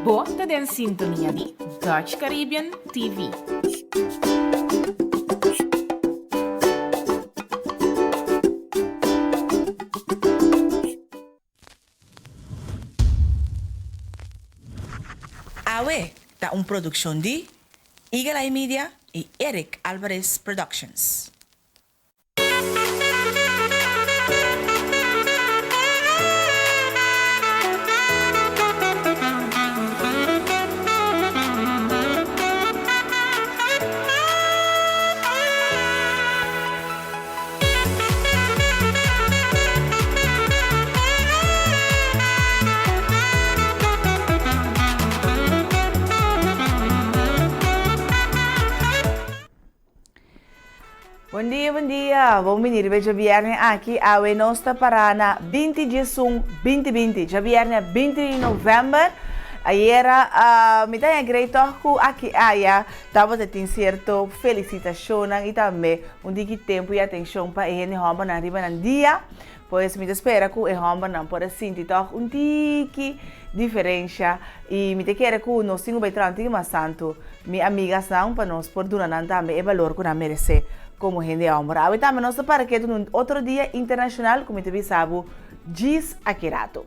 Bo ta den sintonia di Dutch Caribbean TV. Awe ta un produccion di Eagle Eye Media y Eric Alvarez Productions. Bon dia, bon dia. Bon bini riba djabierne aki. Awe nos ta para na binti diesun binti binti. Djabierne binti di november. Ayera uh, mi ta haña grei tòg ku aki aya tabata tin sierto felisitashonnan i tambe Un tiki tempu i atenshon pa e hende hòmbernan riba nan dia, pues mi ta spera ku e hòmbernan por a sinti tòg un tiki diferensha i mi ta kere ku nos tin ku bai traha un tiki mas tantu mi amigasnan pa nos por duna nan tambe e balor ku nan meresé komo hende hòmber. Awe tambe nos ta para ketu un otro dia internashonal ku mi ta bisa bo djis aki ratu.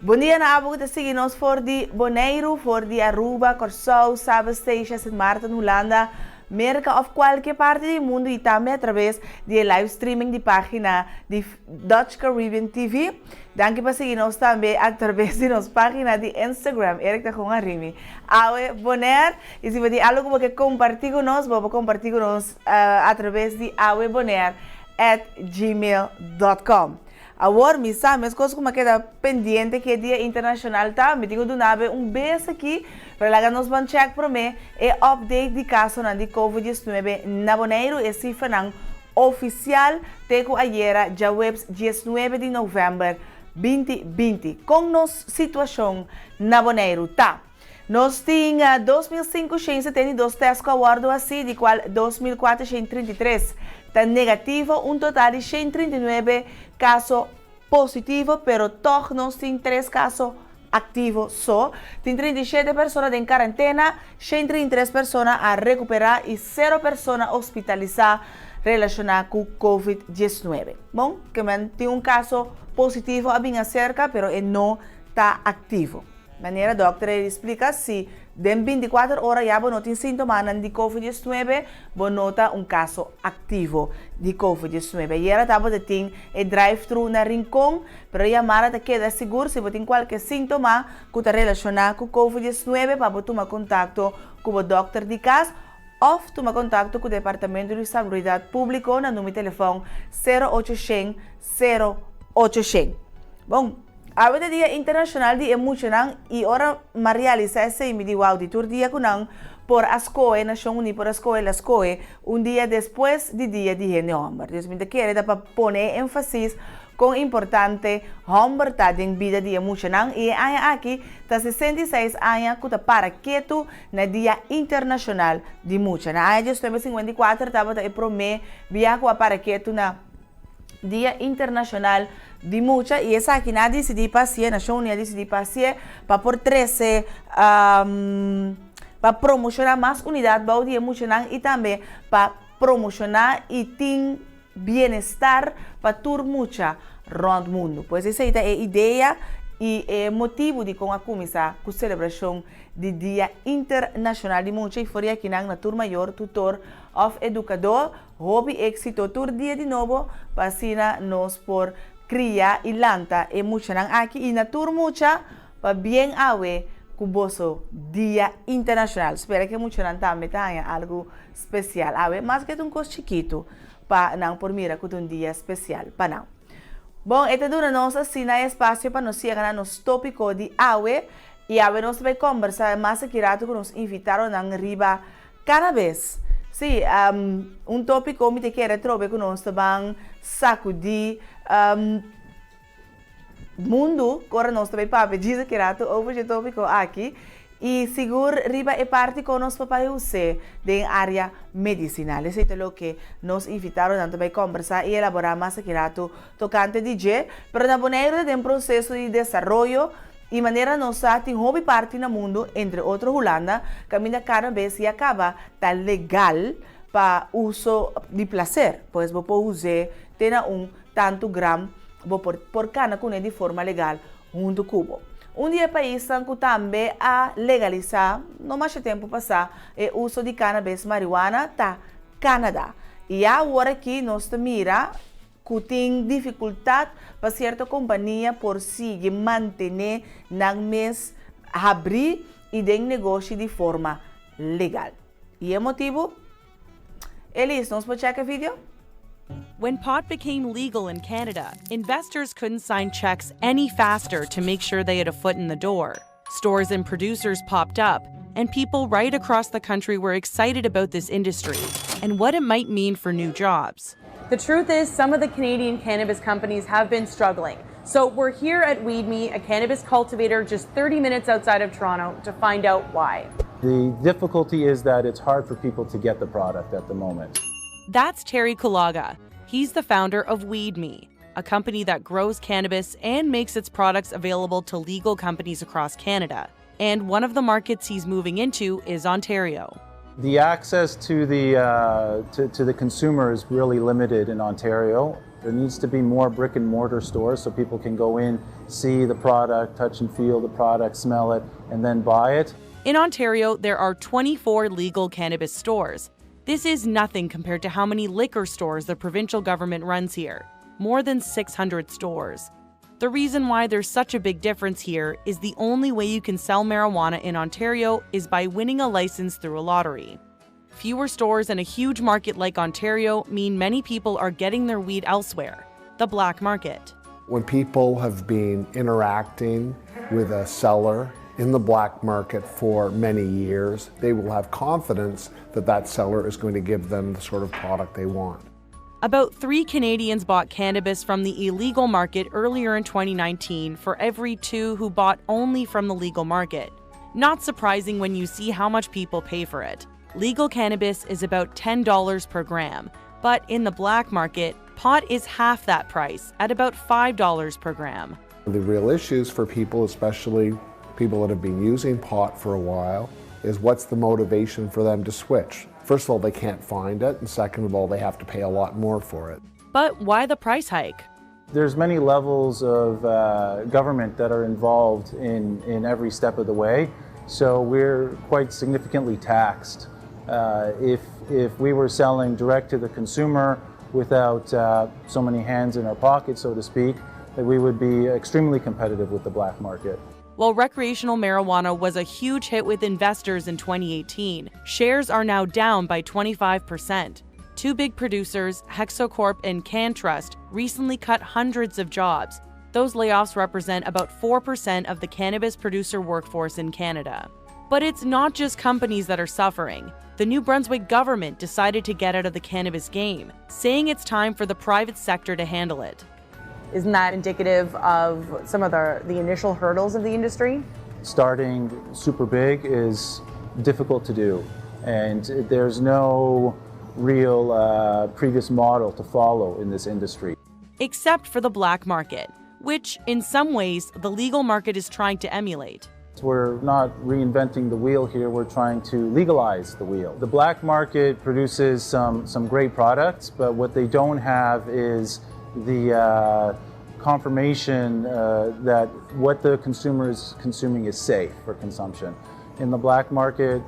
Bon dia na abo ku ta sigui nos for di Boneiru, for di Aruba, Kòrsou, Saba, Statia, Sint Maarten, Hulanda, Merka òf kualke parti di mundu i tambe atraves di e live streaming di página di Dutch Caribbean TV. Danki pa sigui nos tambe atraves di nos página di Instagram. Eric ta kon a rimi. Awe Bonaire. I si bo tin algu ku bo ke kompartí ku nos, bo por kompartí ku nos atraves di awebonaire at gmail dot com. Awor mi sa, meskos ku mi a keda pendiente ke dia internashonal ta, mi tin ku duna bo un bes aki, pero laga nos ban chèk promé e update di kasonan di Covid diesnuebe na Boneiru, e sifranan ofisial te ku ayera djaweps diesnuebe di novèmber 2020. Kon nos situashon na Boneiru ta? Nos tin 2.572 tèst ku a wòrdu hasí, di kual 2.433 ta negativo, un total di 139 kaso positivo, pero tòg nos tin tres kaso aktivo so. Tin 37 persona den karentena, 133 persona a rekuperá i sero persona hospitalisá relashoná ku Covid 19. Bon, ke men tin un kaso positivo a bin aserka, pero e no ta aktivo. Manera dòkter Eri splika, si den 24 ora ya bo no tin sintomanan di Covid 19, bo no ta un kaso aktivo di Covid 19. Ayera tabata tin e drive-thru na Rincon, pero e yamada ta keda sigur si bo tin kualke sintoma ku ta relashoná ku Covid 19 pa bo tuma kontakto ku bo dòkter di kas òf tuma kontakto ku Departamento di Salubridat Públiko na number telefòn sero ocho shen sero ocho shen. Bon. Awe ta dia internashonal di e muchanan i ora m'a realisá esei mi di wou di tur dia ku nan por a skohe, Nashon Uní por a skohe, el a skohe un dia despues di dia di hende hòmber. Dus mi ta kere ta pa pone e énfasis kon importante hòmber ta den bida di e muchanan i e aña aki ta 66 aña ku ta para ketu na dia internashonal di mucha. Na aña 1954 tabata e promé bia ku a para ketu na Dia Internacional di Mucha y esaki nan a dicidi pa hacié, Nacion Uni a dicidi pa hacié pa por trece pa promociona mas unidad bao di e muchanan y tambe pa promociona y tin bienestar pa tur mucha rond mundo. Pues esey ta e idea y e motibo dicon a cuminsa cu celebracion di Dia Internacional di Mucha y for di akinan na tur mayor, tutor of educador Hopi éxito tur dia di nobo pa asina nos por cria y lanta e muchanan aki y na tur mucha pa bien awe cu boso dia internacional. Spera cu e muchanan tambe ta haña algo special awe, maske ta un cos chikito pa nan por mira cu ta un dia special pa nan. Bon, e ta duna nos asina e espacio pa nos yega na nos topico di awe y awe nos ta bay combersa mas aki rato cu nos invitadonan riba Cannabis. Sí, un tópiko mi ta kere trobe ku nos ta ban sakudí mundu ora nos ta bai papia djis aki rato over dje tópiko aki i sigur riba e parti kon nos por bai us'é den área medisinal. Esei ta loke nos invitadonan ta bai kòmbersá i elaborá mas aki rato tokante di dje. Pero na Boneiru ta den proseso di desaroyo. I manera nos sa tin hopi parti na mundu, entre otro Hulanda, kaminda cannabis ya kaba ta legal pa uso di plaser. Pues bo por us'é te na un tantu gram bo por por kana kuné di forma legal huntu ku bo. Un di e paisnan ku tambe a legalisá no masha tempu pasá e uso di cannabis marihuana ta Canada. I ya awor aki nos ta mira ku tin difikultat pa sierto kompania por sigui mantené nan mes habrí i den negoshi di forma legal. I e motibu? Elis, nos por chèk e video? When pot became legal in Canada, investors couldn't sign checks any faster to make sure they had a foot in the door. Stores and producers popped up, and people right across the country were excited about this industry and what it might mean for new jobs. The truth is, some of the Canadian cannabis companies have been struggling. So we're here at WeedMe, a cannabis cultivator just 30 minutes outside of Toronto, to find out why. The difficulty is that it's hard for people to get the product at the moment. That's Terry Kulaga. He's the founder of WeedMe, a company that grows cannabis and makes its products available to legal companies across Canada. And one of the markets he's moving into is Ontario. The access to the, to, to the consumer is really limited in Ontario. There needs to be more brick and mortar stores so people can go in, see the product, touch and feel the product, smell it, and then buy it. In Ontario, there are 24 legal cannabis stores. This is nothing compared to how many liquor stores the provincial government runs here more than 600 stores. The reason why there's such a big difference here is the only way you can sell marijuana in Ontario is by winning a license through a lottery. Fewer stores and a huge market like Ontario mean many people are getting their weed elsewhere, the black market. When people have been interacting with a seller in the black market for many years, they will have confidence that that seller is going to give them the sort of product they want. About three Canadians bought cannabis from the illegal market earlier in 2019 for every two who bought only from the legal market. Not surprising when you see how much people pay for it. Legal cannabis is about $10 per gram, but in the black market, pot is half that price at about $5 per gram. The real issues for people, especially people that have been using pot for a while, is what's the motivation for them to switch? First of all, they can't find it, and second of all, they have to pay a lot more for it. But why the price hike? There's many levels of government that are involved in, in every step of the way, so we're quite significantly taxed. If, if we were selling direct to the consumer without so many hands in our pocket, so to speak, that we would be extremely competitive with the black market. While recreational marijuana was a huge hit with investors in 2018, shares are now down by 25%. Two big producers, Hexocorp and CannTrust, recently cut hundreds of jobs. Those layoffs represent about 4% of the cannabis producer workforce in Canada. But it's not just companies that are suffering. The New Brunswick government decided to get out of the cannabis game, saying it's time for the private sector to handle it. Isn't that indicative of some of the, the initial hurdles of the industry? Starting super big is difficult to do, and there's no real previous model to follow in this industry. Except for the black market, which in some ways the legal market is trying to emulate. We're not reinventing the wheel here, we're trying to legalize the wheel. The black market produces some, some great products, but what they don't have is the confirmation that what the consumer is consuming is safe for consumption. In the black market,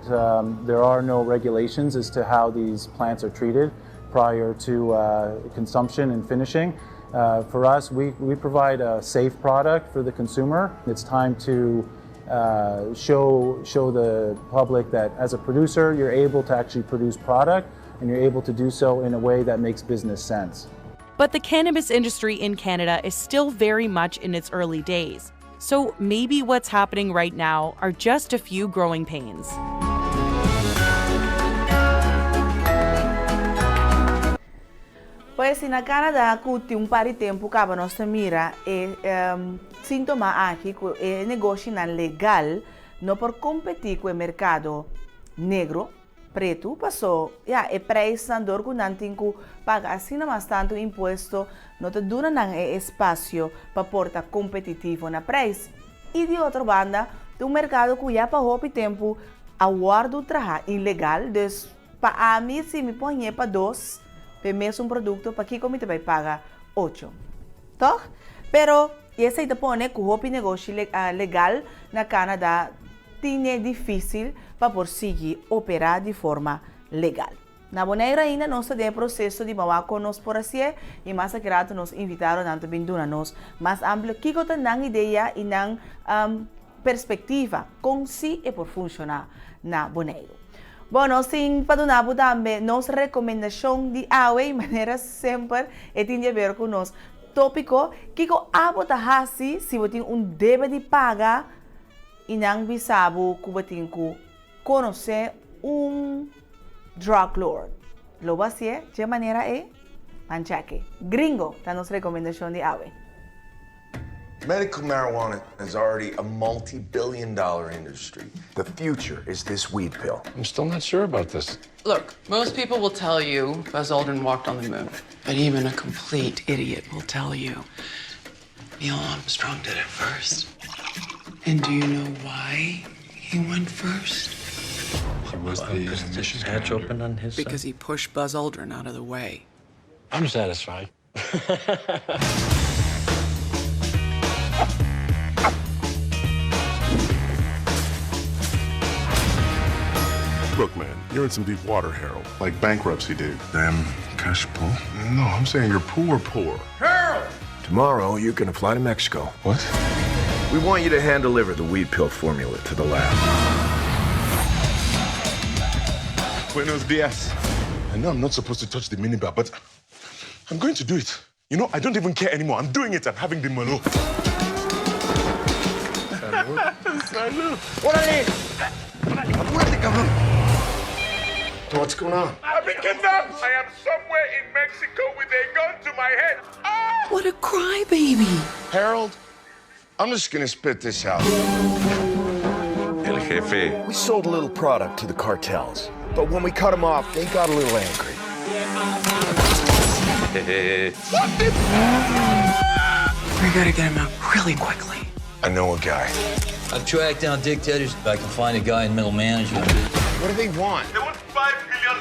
there are no regulations as to how these plants are treated prior to consumption and finishing. For us, we, we provide a safe product for the consumer. It's time to show, show the public that as a producer, you're able to actually produce product and you're able to do so in a way that makes business sense. But the cannabis industry in Canada is still very much in its early days. So maybe what's happening right now are just a few growing pains. Pues na Canada ku tin un par di tempu kaba nos ta mira e síntoma aki ku e negoshinan legal no por kompetí ku e merkado negro, pretu, paso ya e preisnan dor ku nan tin ku paga asina mas tantu impuesto no ta duna nan e espasio pa por ta kompetitivo na preis. i di otro banda ta un merkado ku ya pa hopi tempu a wòrdu traha ilegal, dus pa ami si mi por hañ'é pa dos p'e mesun produkto pakiko mi ta bai paga ocho? Tòg? Pero i esei ta pone ku hopi negoshi legal na Canada tine difísil pa por sigui operá di forma legal. Na Boneiru ainda nos ta den e proseso di bawa kon nos por hasié i mas aki rato nos invitadonan ta bin duna nos mas amplio kiko ta nan idea i nan perspektiva kon si e por funshoná na Boneiru. Bon, nos tin pa duna bo tambe nos rekomendashon di awe i manera semper e tin di aber ku nos tópiko, kiko abo ta hasi si bo tin un debe di paga i nan bisa bo ku bo tin ku konosé un drug lord. Lo bo hasié dje manera ei? Ban chèk'e. Gringo ta nos rekomendashon di awe. Medical marijuana is already a multi-billion dollar industry. The future is this weed pill. I'm still not sure about this. Look, most people will tell you Buzz Aldrin walked on the moon. But even a complete idiot will tell you Neil Armstrong did it first. And do you know why he went first? He was the mission hatch open on his Because he pushed Buzz Aldrin out of the way. I'm satisfied. Look, man, you're in some deep water, Harold. Like bankruptcy, dude. Damn cash poor? No, I'm saying you're poor, poor. Harold! Tomorrow, you're gonna fly to Mexico. What? We want you to hand deliver the weed pill formula to the lab. Buenos dias. I know I'm not supposed to touch the minibar, but I'm going to do it. You know, I don't even care anymore. I'm doing it. I'm having the malo. Salud. Órale! Apúrate, cabrón. What's going on? I've been kidnapped. I am somewhere in Mexico with a gun to my head. Ah! What a crybaby. Harold, I'm just gonna spit this out. El jefe. We sold a little product to the cartels, but when we cut them off, they got a little angry. What the? We gotta get him out really quickly. I know a guy. I've tracked down dictators. I can find a guy in middle management. What do they want? They want 5 million.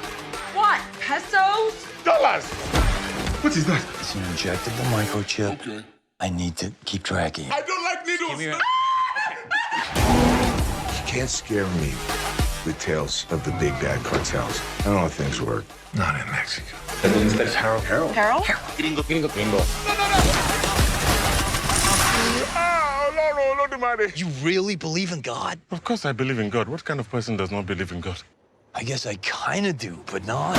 What? Pesos? Dollars. What is that? It's an injectable microchip. Okay. I need to keep tracking. I don't like needles. You can't scare me with tales of the big bad cartels. I don't know how things work. Not in Mexico. Harold. Harold? Harold? Gringo, gringo, gringo. No, no, no. Ah, Lord, Olodumare. You really believe in God? Of course I believe in God. What kind of person does not believe in God? I guess I kind of do, but not.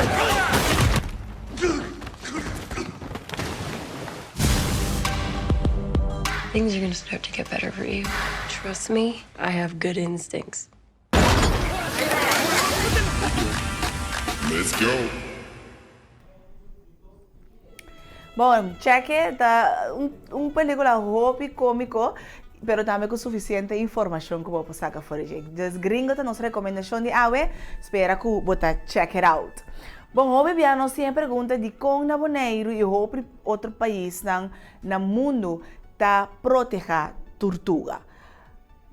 Things are gonna start to get better for you. Trust me, I have good instincts. Let's go. Bon, Cheque ta un, un pelicula hopi comico, pero tambe cu suficiente informacion cu bo por saca for di dje. Dus Gringo ta nos recomendacion di awe, spera cu bo ta check it out. Bon, hopi bia nos tin e pregunta dicon na Boneiru y hopi otro paisnan na mundu ta proteha turtuga.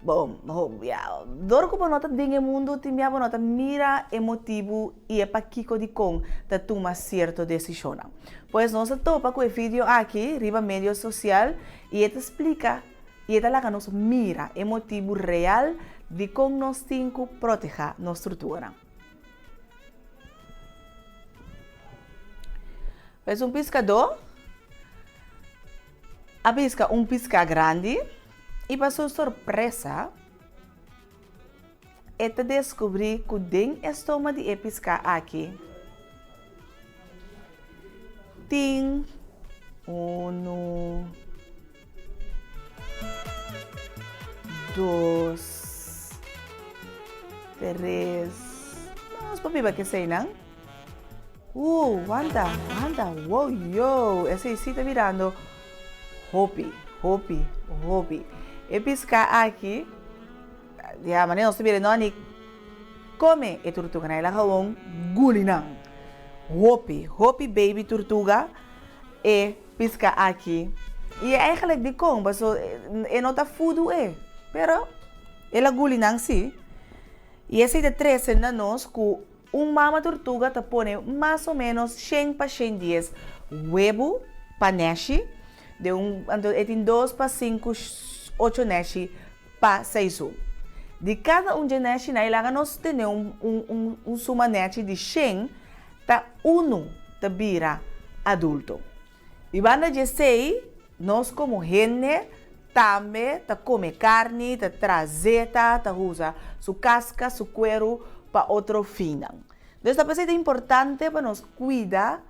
Bon, ya, dor ku bo no ta den e mundu tin bia bo no ta mira e motibu i e pakiko dikon ta tuma sierto desishonnan. Pues nos a topa ku e video aki riba medio sosial i e ta splika i e ta laga nos mira e motibu real dikon nos tin ku proteha nos turtuganan. Pues un piskadó a piska un piská grandi i pa su sorpresa e ta deskubrí ku den e stoma di e piská aki tin unu, dos, tres, nos por biba keseinan. Wanta, wanta, wow, yo, esei sí ta birando hopi, hopi, hopi. E piská aki, ya, manera nos ta bira, no a ni kome e turtuganan, el a gewoon guli nan. Hopi, hopi baby turtuga e piská aki. I eigenlijk dikon? Paso e no ta fudu e. Pero el a guli nan sí. I esei ta trese na nos ku un mama turtuga ta pone mas o ménos shen pa 110 webu pa nèshi, den un, anto e tin dos pa sinku ocho nèshi pa seisun. Di kada un dje nèshinan e laga nos tene un un un suma nèchi di shen ta unu ta bira adulto. Di banda dje esei, nos komo hende tambe ta kome karni, ta traha zeta, ta usa su kaska, su kueru pa otro finnan. Dus ta p'esei ta importante pa nos kuida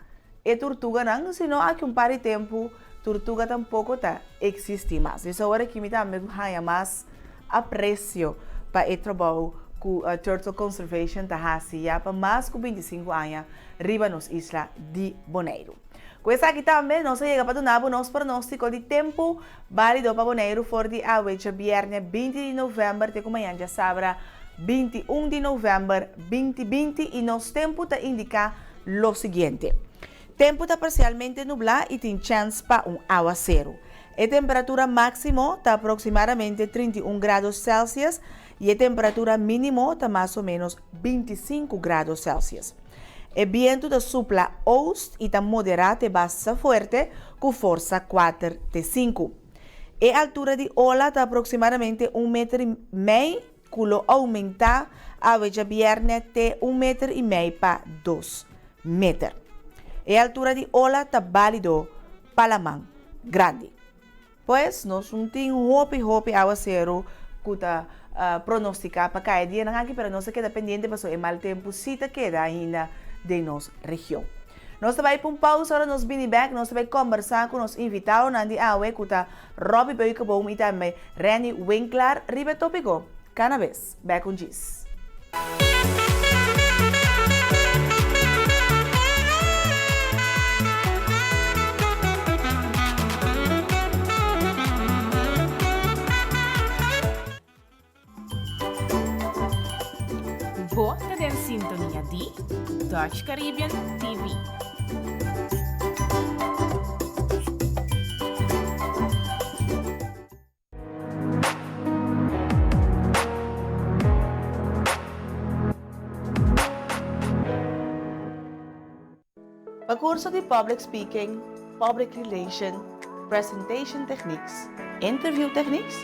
e turtuganan, si no aki un par di tempu turtuga tampoko ta eksistí mas. Dus awor aki mi tambe haña mas apresio pa e trabou ku Turtle Conservation ta hasi ya pa mas ku 25 aña riba nos isla di Boneiru. Ku esaki tambe nos a yega pa duna bo nos pronóstiko di tempu bálido pa Boneiru for di awe djabièrnè 20 di novèmber te ku mañan djasabra 21 di novèmber 2020 i nos tempu ta indiká lo siguiente, Tempu ta parsialmente nublá i tin chèns pa un awaseru. E temperatura máksimo ta aproksimadamente 31 grado Celsius i e temperatura mínimo ta mas o ménos 25 grado Celsius. E bientu ta supla oost i ta moderá te basta fuerte ku forsa kuater te sinku. E altura di ola ta aproksimadamente un meter i mei ku lo oumentá awe djabièrnè te un meter i mei pa dos meter. E altura di ola ta bálido pa laman grandi. Pues nos no tin hopi hopi awaseru ku ta pronostiká pa kai e dianan aki, pero nos ta keda pendiente pasobra e mal tempu sí ta keda ainda den nos region. Nos ta bai pa un pausa, ora nos bini bèk nos ta bai kòmbersá ku nos invitadonan di awe ku ta Robbie Beukeboom i tambe Renny Winklaar riba e tópiko Cannabis. Bèk un djis. Bo ta den sintonia di Dutch Caribbean TV. Pa kurso di Public Speaking, Public Relation, Presentation Techniques, Interview Techniques,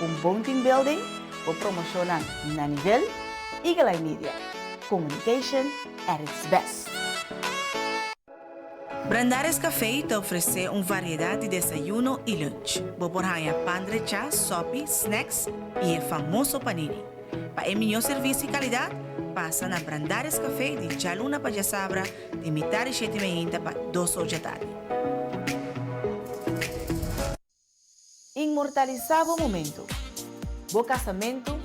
un bon team building, bo promoshonnan na nivel, Eagle Eye Media, communication at its best. Brandaris Café ta ofresé un variedat di desayuno i lunch. Bo por haña pan drechá, sòpi, snacks i e famoso panini. Pa e mihó servisio i kalidat, pasa na Brandaris Café di djaluna pa djasabra di mitar di shete meinta pa dos or djatardi. Inmortalisá bo momentu, bo kasamentu,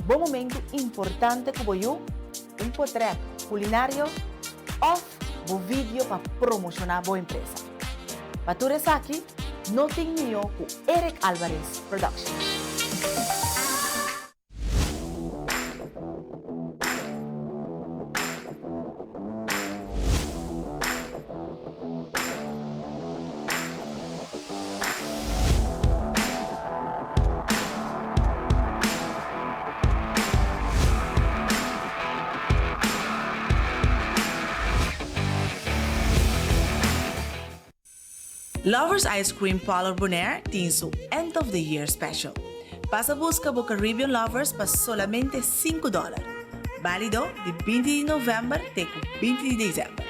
bo momentu importante ku bo yu, un potrèt kulinario òf bo vidio pa promoshoná bo empresa. Pa tur esaki no tin mihó ku Eric Alvarez Production. Lovers Ice Cream Parlor Bonaire tin su End of the Year Special. Pasa busca bo Caribbean Lovers pa solamente sinku dòler. Bálido di 20 di novèmber te ku 20 di desèmber.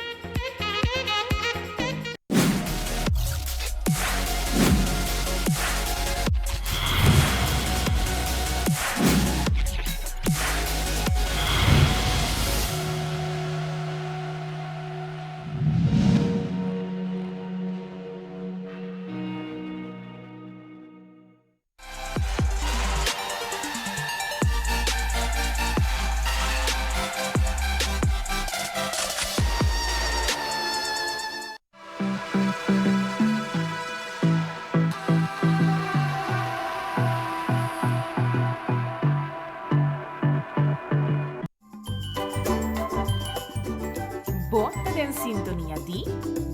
Bo ta den sintonia di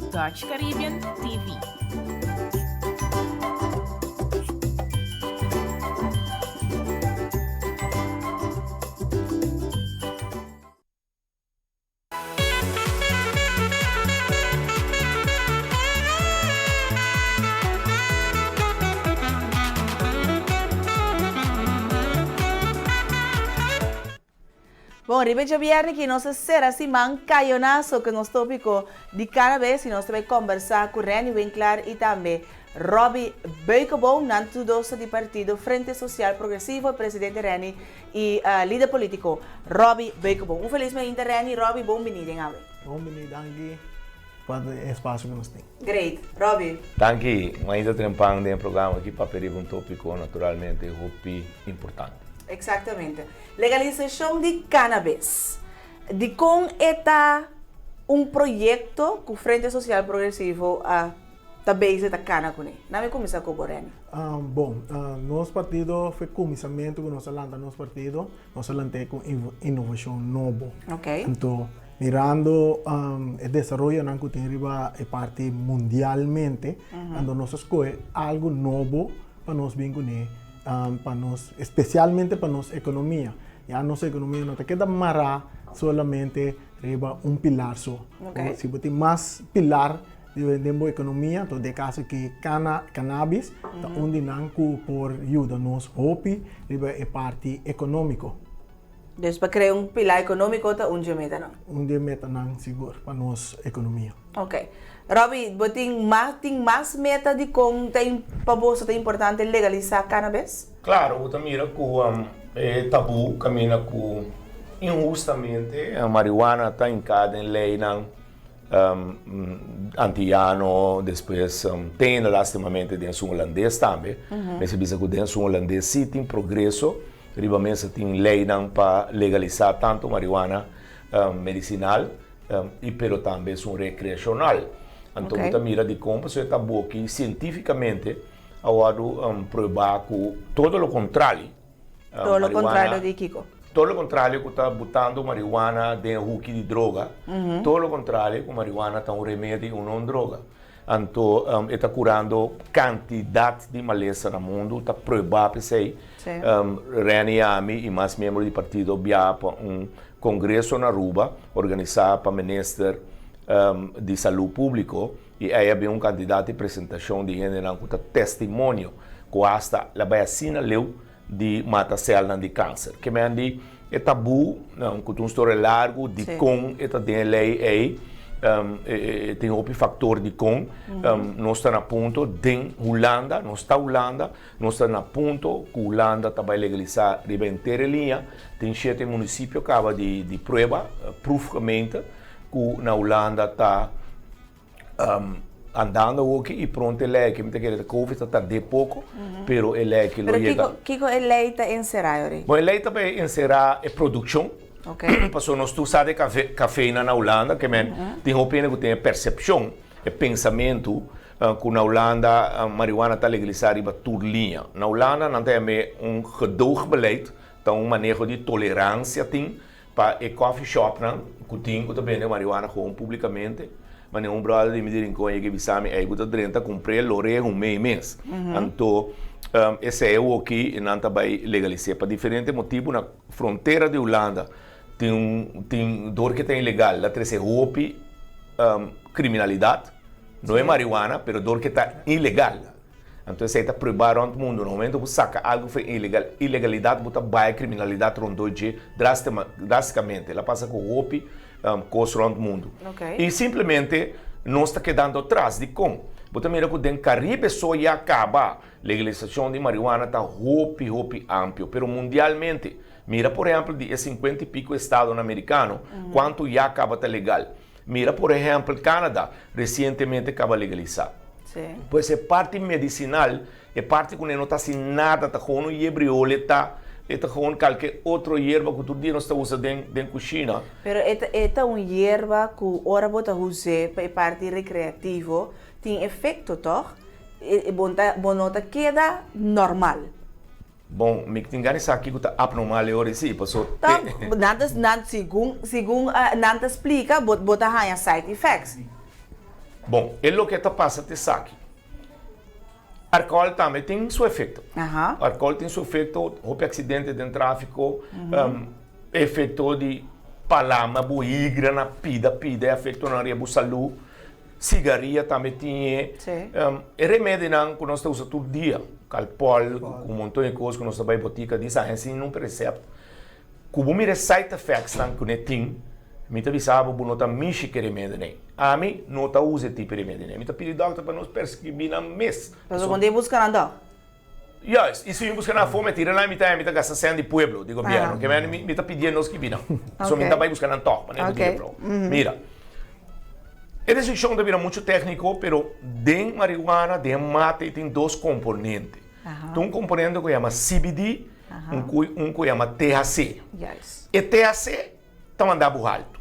Dutch Caribbean TV. Bon, riba e djabièrnè ki nos a sera siman kayonaso ku nos tópiko di cannabis i nos ta bai kombersá ku Renny Winklaar i tambe Robby Beukeboom. Nan tur dos ta di partido Frente Social Progresivo, e presidente Renny i lider polítiko Robby Beukeboom. Un felis mainta Renny, Robby, bon bini den awe. Bon bini, danki pa e espasio ku nos tin. Great. Robby. Danki, mainta trempan den e programa aki papia riba un tópiko naturalmente hopi importante. Exactamente. Legalisashon di cannabis. Dikon e ta un proyekto ku Frente Sosial Progresivo a ta bezig ta kana kuné? Nan mi kuminsá ku bo, Renny. Bon, nos partido for kuminsamentu ku nos a lanta nos partido, nos a lant'é ku inovashon nobo. Anto mirando e desaroyonan ku tin riba e parti mundialmente, anto nos a skohe algu nobo pa nos bin kuné pa nos, especialmente pa nos economia. Ya nos economia no ta keda mará solamente riba un pilar so. Okay. Si bo tin mas pilar den bo economia, to den caso aki cana, cannabis, ta un di nan cu por yuda nos hopi riba e parti economico. Dus pa crea un pilar economico ta un dje metanan? Un dje metanan sigur pa nos economia. Ok. Robby, bo tin mas tin mas meta di kon ta pa boso ta importante legalisa cannabis? Claro, bo ta mira cu e tabu caminda cu inhustamente marihuana ta hinca den leynan antiyano, despues tin lastimamente den su holandes tambe. Mester bisa cu den su holandes si tin progreso, riba mesa tin leynan pa legalisa tanto marihuana medicinal i pero tambe esun rekreashonal. Anto bo ta mira dikon pasobra e taboki sientífikamente a wòrdu pruebá ku todo lo kontrali. Todo lo kontrario di kiko? Todo lo kontrario ku ta butando marihuana den e huki di droga, todo lo kontrario ku marihuana ta un remedi i no un droga. Anto e ta kurando kantidat di malesa na mundu, ta pruebá p'esei. Renny, ami i mas miembro di partido biaha pa un kongreso na Aruba organisá pa minister di Salú Públiko i ei a bin un kantidat di presentashon di hendenan ku ta testimonio ku asta la bai asina leu di mata sèlnan di kanser. Ke men di e tabú, ku ta un storia largu dikon e ta den e lei ei, e tin hopi faktor dikon. Nos ta na punto den Hulanda, nos ta Hulanda, nos ta na punto ku Hulanda ta bai legalisá riba henter e liña. Tin shete munisipio kaba di prueba, proefgemeente, ku na Hulanda ta Andando awoki y pronto e ley aki, mi ta kere ta covid ta tard'é poco, pero e ley aki lo yega. Pero kiko e ley ta encerá yori? Bon, e ley ta bay encerá e produccion, pasobra nos tur sa di cafénan na Hulanda, ke men tin hopi hende ku tin e percepcion, e pensamentu ku na Hulanda marihuana ta legalisá riba tur liña. Na Hulanda nan ta yam'é un gedoogbeleid, ta un maneho di tolerancia tin. Pa e coffee shopnan cu tin cu ta bende marihuana gewoon publicamente, manera un brother di mi di Rincon yega bisa mi, ey cu ta drenta cumpr'é lo rega un mei mes. Anto esey awoki nan ta bay legalis'é pa diferente motibu na frontera di Hulanda tin un tin dor ke ta ilegal la trece hopi criminalidad, no e marihuana pero dor ke ta ilegal. Anto esei ta prueba rond mundu. Na momento ku saka algu for e ilegalidat bo ta bai kriminalidat rondó dje drastikamente. El a pasa ku hopi kos rond mundu. I simplemente nos ta kedando atras. Dikon? Bo ta mira ku den Karibe so ya kaba legalisashon di marihuana ta hopi hopi ampio. Pero mundialmente, mira por ehèmpel di e sinkuenta i piko estadonan merikano kuantu ya kaba ta legal. Mira por ehèmpel Canada resientemente kaba legalisá. Pues e parti medisinal, e parti ku no ta hasi nada, ta gewoon un yebriol, e ta e ta gewoon kalke otro yerba ku tur dia nos ta usa den den kushina. Pero e ta e ta un yerba ku ora bo ta us'é pa e parti rekreativo tin efekto tòg? E bo ta bo no ta keda normal. Bon, mi tin gana di sa kiko ta abnormal e ora si, paso te. Nan ta, nan, segun, segun nan ta splika, bo, bo ta haña side effects. Bon, e loke ta pasa ta esaki. Alcohol tambe tin su efecto. Alcohol tin su efecto, hopi accidente den trafico, efecto di palama bo higra na pida pida, e afectonan riba bo salud. Sigaria tambe tin e. E remedinan ku nos ta usa tur dia, Calpol ku un monton di kos ku nos ta bai botika di sa hende sin un recept. Ku bo mira e side effects nan ku ne tin, mi ta bisa bo, bo no ta mishi ku e remedi nei. Ami no ta usa e tipo di remedi nei. Mi ta pidi dòkter pa nos perskribí nan mes. Pasobra bo no debe buska nan dòk. Juist, i si mi buska nan afó, mi tira nan mi ta mi ta gasta sèn di pueblo, di gobièrnu. Ke mi mi ta pidié nos skibi nan. So mi ta bai buska nan tòg, manera ku di juffrouw. Mira, e desishon ta bira muchu tékniko, pero den marihuana, den mate tin dos komponente. Tin un komponente ku yama CBD, un ku un ku yama THC. E THC ta manda bo haltu.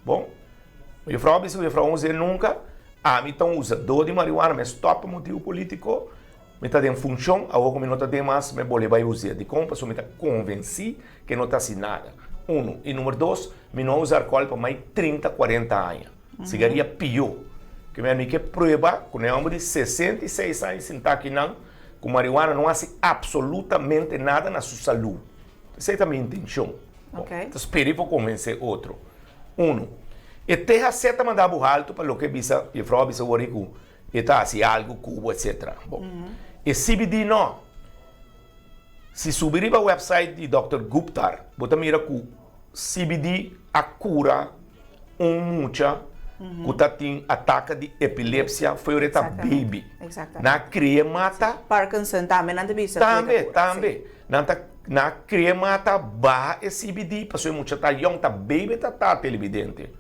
Bon, juffrouw a bisa ku juffrouw Jose nunka, ami ta un usadó di marihuana, mi a stòp pa motibu polítiko, mi ta den funshon, awor ku mi no ta den mas, mi bolbe bai us'é. Dikon? Pasobra mi ta konvensí ku e no ta hasi nada. Unu. I number dos, mi no a usa alkohòl pa mai 30, 40 aña. Sigaria pió. Ke mi ke prueba ku na e hòmber di 66 aña sintá akinan ku marihuana no hasi apsolutamente nada na su salú. Esei ta mi intenshon. Bon, ta spera por konvensé otro. Unu, e THC ta manda bo haltu pa loke bisa, jefrou a bisa wòrdu ku e ta hasi algu ku bo etsetera. Bon, e CBD no. Si subi riba website di dòkter Guptar, bo ta mira ku CBD a kura un mucha ku ta tin ataka di epilepsia for ora e ta baby. Nan a krie mata. Parkinson tambe nan ta bisa. Tambe, tambe. Nan ta nan a krie mata baha e CBD pasobra e mucha ta yong, ta baby ta ta televidente.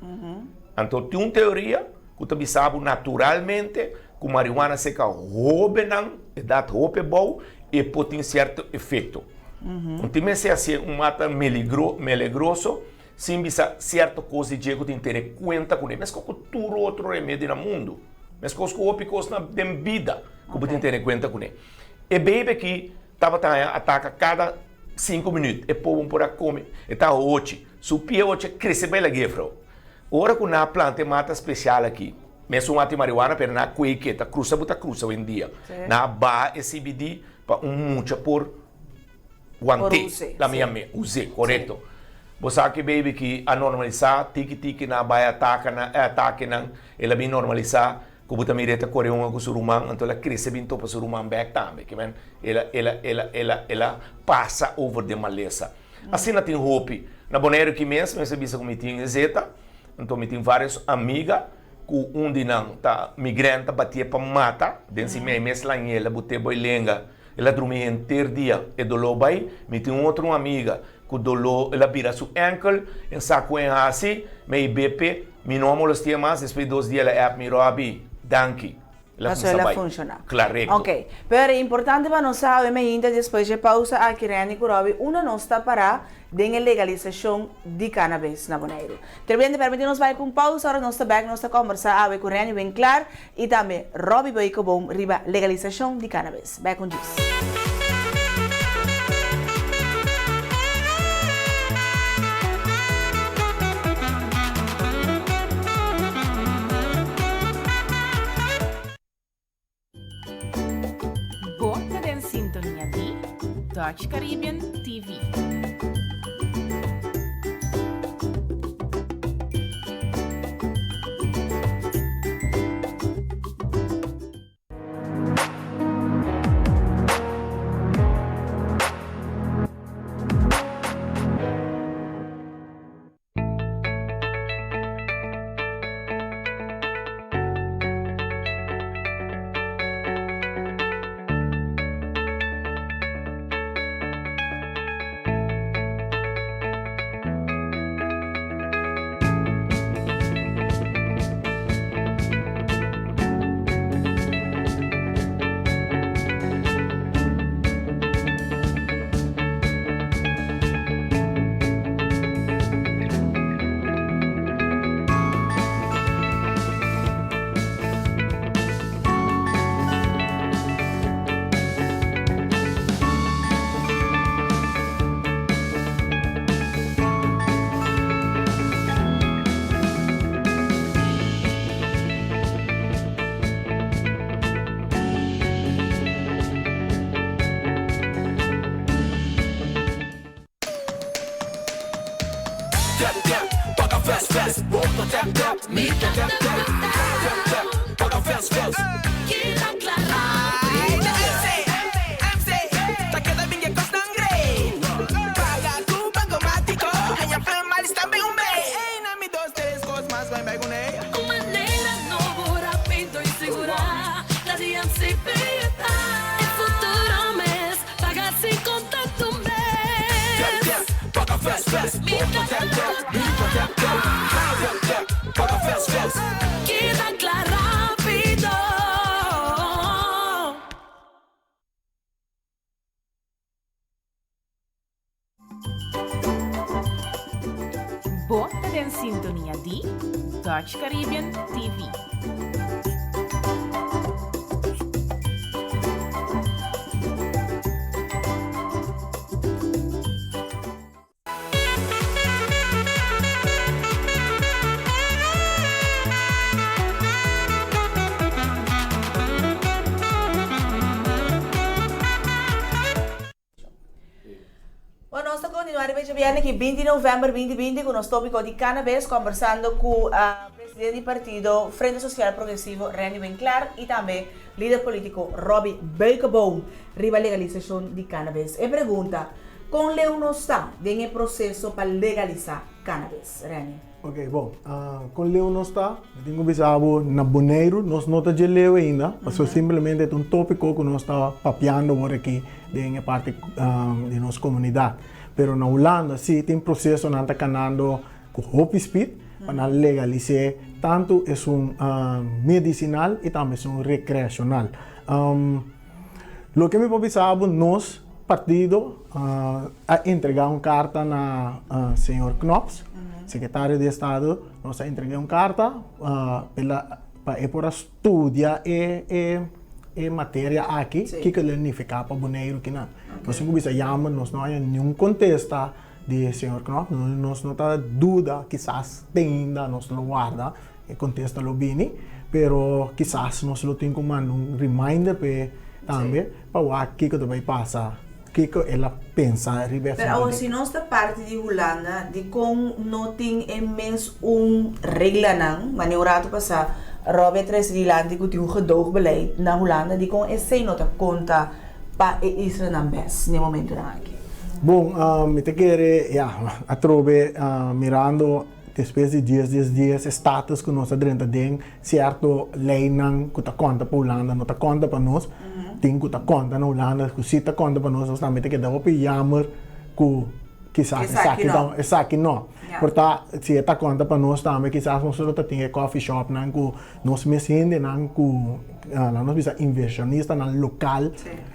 Anto tin un teoria ku ta bisa bo naturalmente ku marihuana seka hobennan edat hopi abou e por tin sierto efekto. Un tin mester hasié un mata meligro melegroso sin bisa sierto kos di dje ku tin tene kuenta kuné meskos ku tur otro remedi na mundu meskos ku hopi kos na den bida ku bo tin tene kuenta kuné. E beibi aki tabata haña ataka kada sinku minüt e pobo por a kome e ta hochi su pia hochi a krese bai lag'é frou. Ora ku nan a planta e mata spesial aki mesun wak tin marihuana pero nan a kweke ta krusa bo ta krusa oyendia nan a baha e CBD pa un mucha por want'é, la mi yam'é, us'é, korekto. Bo sa ki baby ki a normalisá, tiki tiki nan a bai ataka nan, e atakenan, el a bin normalisá, ku bo ta mira e ta kore hunga ku su ruman, anto el a krese bin topa su ruman bèk tambe, ke men el a, el a, el a, el a, el a pasa over den malesa. Asina tin hopi. Na Boneiru ki mes, mester bisa ku mi tin e zeta, anto mi tin vários amiga ku un di nan ta migrèn ta batié pa mata, den si mei mes lañ'é, el a bot'é boi lenga. El a drumi henter dia, e doló bai. Mi tin un otro amiga ku doló, el a bira su enkel, en sa ku en hasi, mi a hib'é p'e, mi no a molesti'é mas, despues di dos dia el a app mi, Robbie, danki. El a Pasobra kuminsá el a bai. funshoná. Klarekto. Ok. Pero e importante pa nos sabe, mi ainda despues dje pausa aki, Renny ku Robbie, unda nos ta pará den e legalisashon di cannabis na Boneiru. Televidente, permití nos bai pa un pausa, ora nos ta bèk nos ta kòmbersá awe ku Renny Winklaar i tambe Robbie Boeikeboom riba legalisashon di cannabis. Bèk un djis. Bo ta den sintonia di Dutch Caribbean TV. Tap tap, paga fast fast, bo ta tap tap, mi ta tap tap. Tap tap, paga fast fast. Keda klara. MC, MC, ta keda bin e kosnan great. Paga ku Bankomat. ta tap tap, mi ta tap tap. Tap tap, paga fast fast. Keda kla rápido. Bo ta den sintonia di Dutch Caribbean TV. Bueno, nos ta continua riba djabièrnè ki 20 di novèmber 2020 ku nos tópiko di cannabis, kòmbersando ku presidente di partido Frente Sosial Progresivo Renny Winklaar i tambe lider polítiko Robby Beukeboom riba legalisashon di cannabis. E pregunta, kon leu nos ta den e proseso pa legalisá cannabis? Renny. Ok, bon. Kon leu nos ta? Mi tin ku bisa bo, na Boneiru nos no ta dje leu ainda, pasobra simplemente ta un tópiko ku nos ta papiando awor aki den e parti di nos komunidat. Pero na Hulanda sí tin prosesonan ta kanando ku hopi spit pa nan legalis'é tantu esun medisinal i tambe esun rekreashonal. Loke mi por bisa bo, nos partido a entrega un karta na señor Knops, sekretario di estado, nos a entrega un karta pa e por a studia e materia aki, kiko lo nifiká pa Boneiru kinan. Nos tin ku bisa yama, nos no haña niun kontesta di señor Knops, nos no ta duda kisas te ainda nos lo warda. E kontesta lo bini, pero kisas nos lo tin ku manda un reminder p'e tambe pa wak kiko ta bai pasa, kiko el a pensa riba e asuntu. Pero awor si nos ta parti di Hulanda, dikon no tin e mes un reglanan? Manera un ratu pasá Robbie a trese dilanti ku tin un gedoogbeleid na Hulanda, dikon esei no ta konta pa e islanan bes n'e momentunan aki? Bon, mi ta kere, ya, atrobe mirando. Despues di dies dies dies e status ku nos a drenta den sierto leinan ku ta konta pa Hulanda no ta konta pa nos, tin ku ta konta na Hulanda ku si ta konta pa nos, nos tambe ta keda hopi yamer ku kisas esaki ta esaki no. Por ta si e ta konta pa nos tambe kisas nos lo ta tin e coffee shopnan ku nos mes hendenan ku laga nos bisa invershonistanan lokal,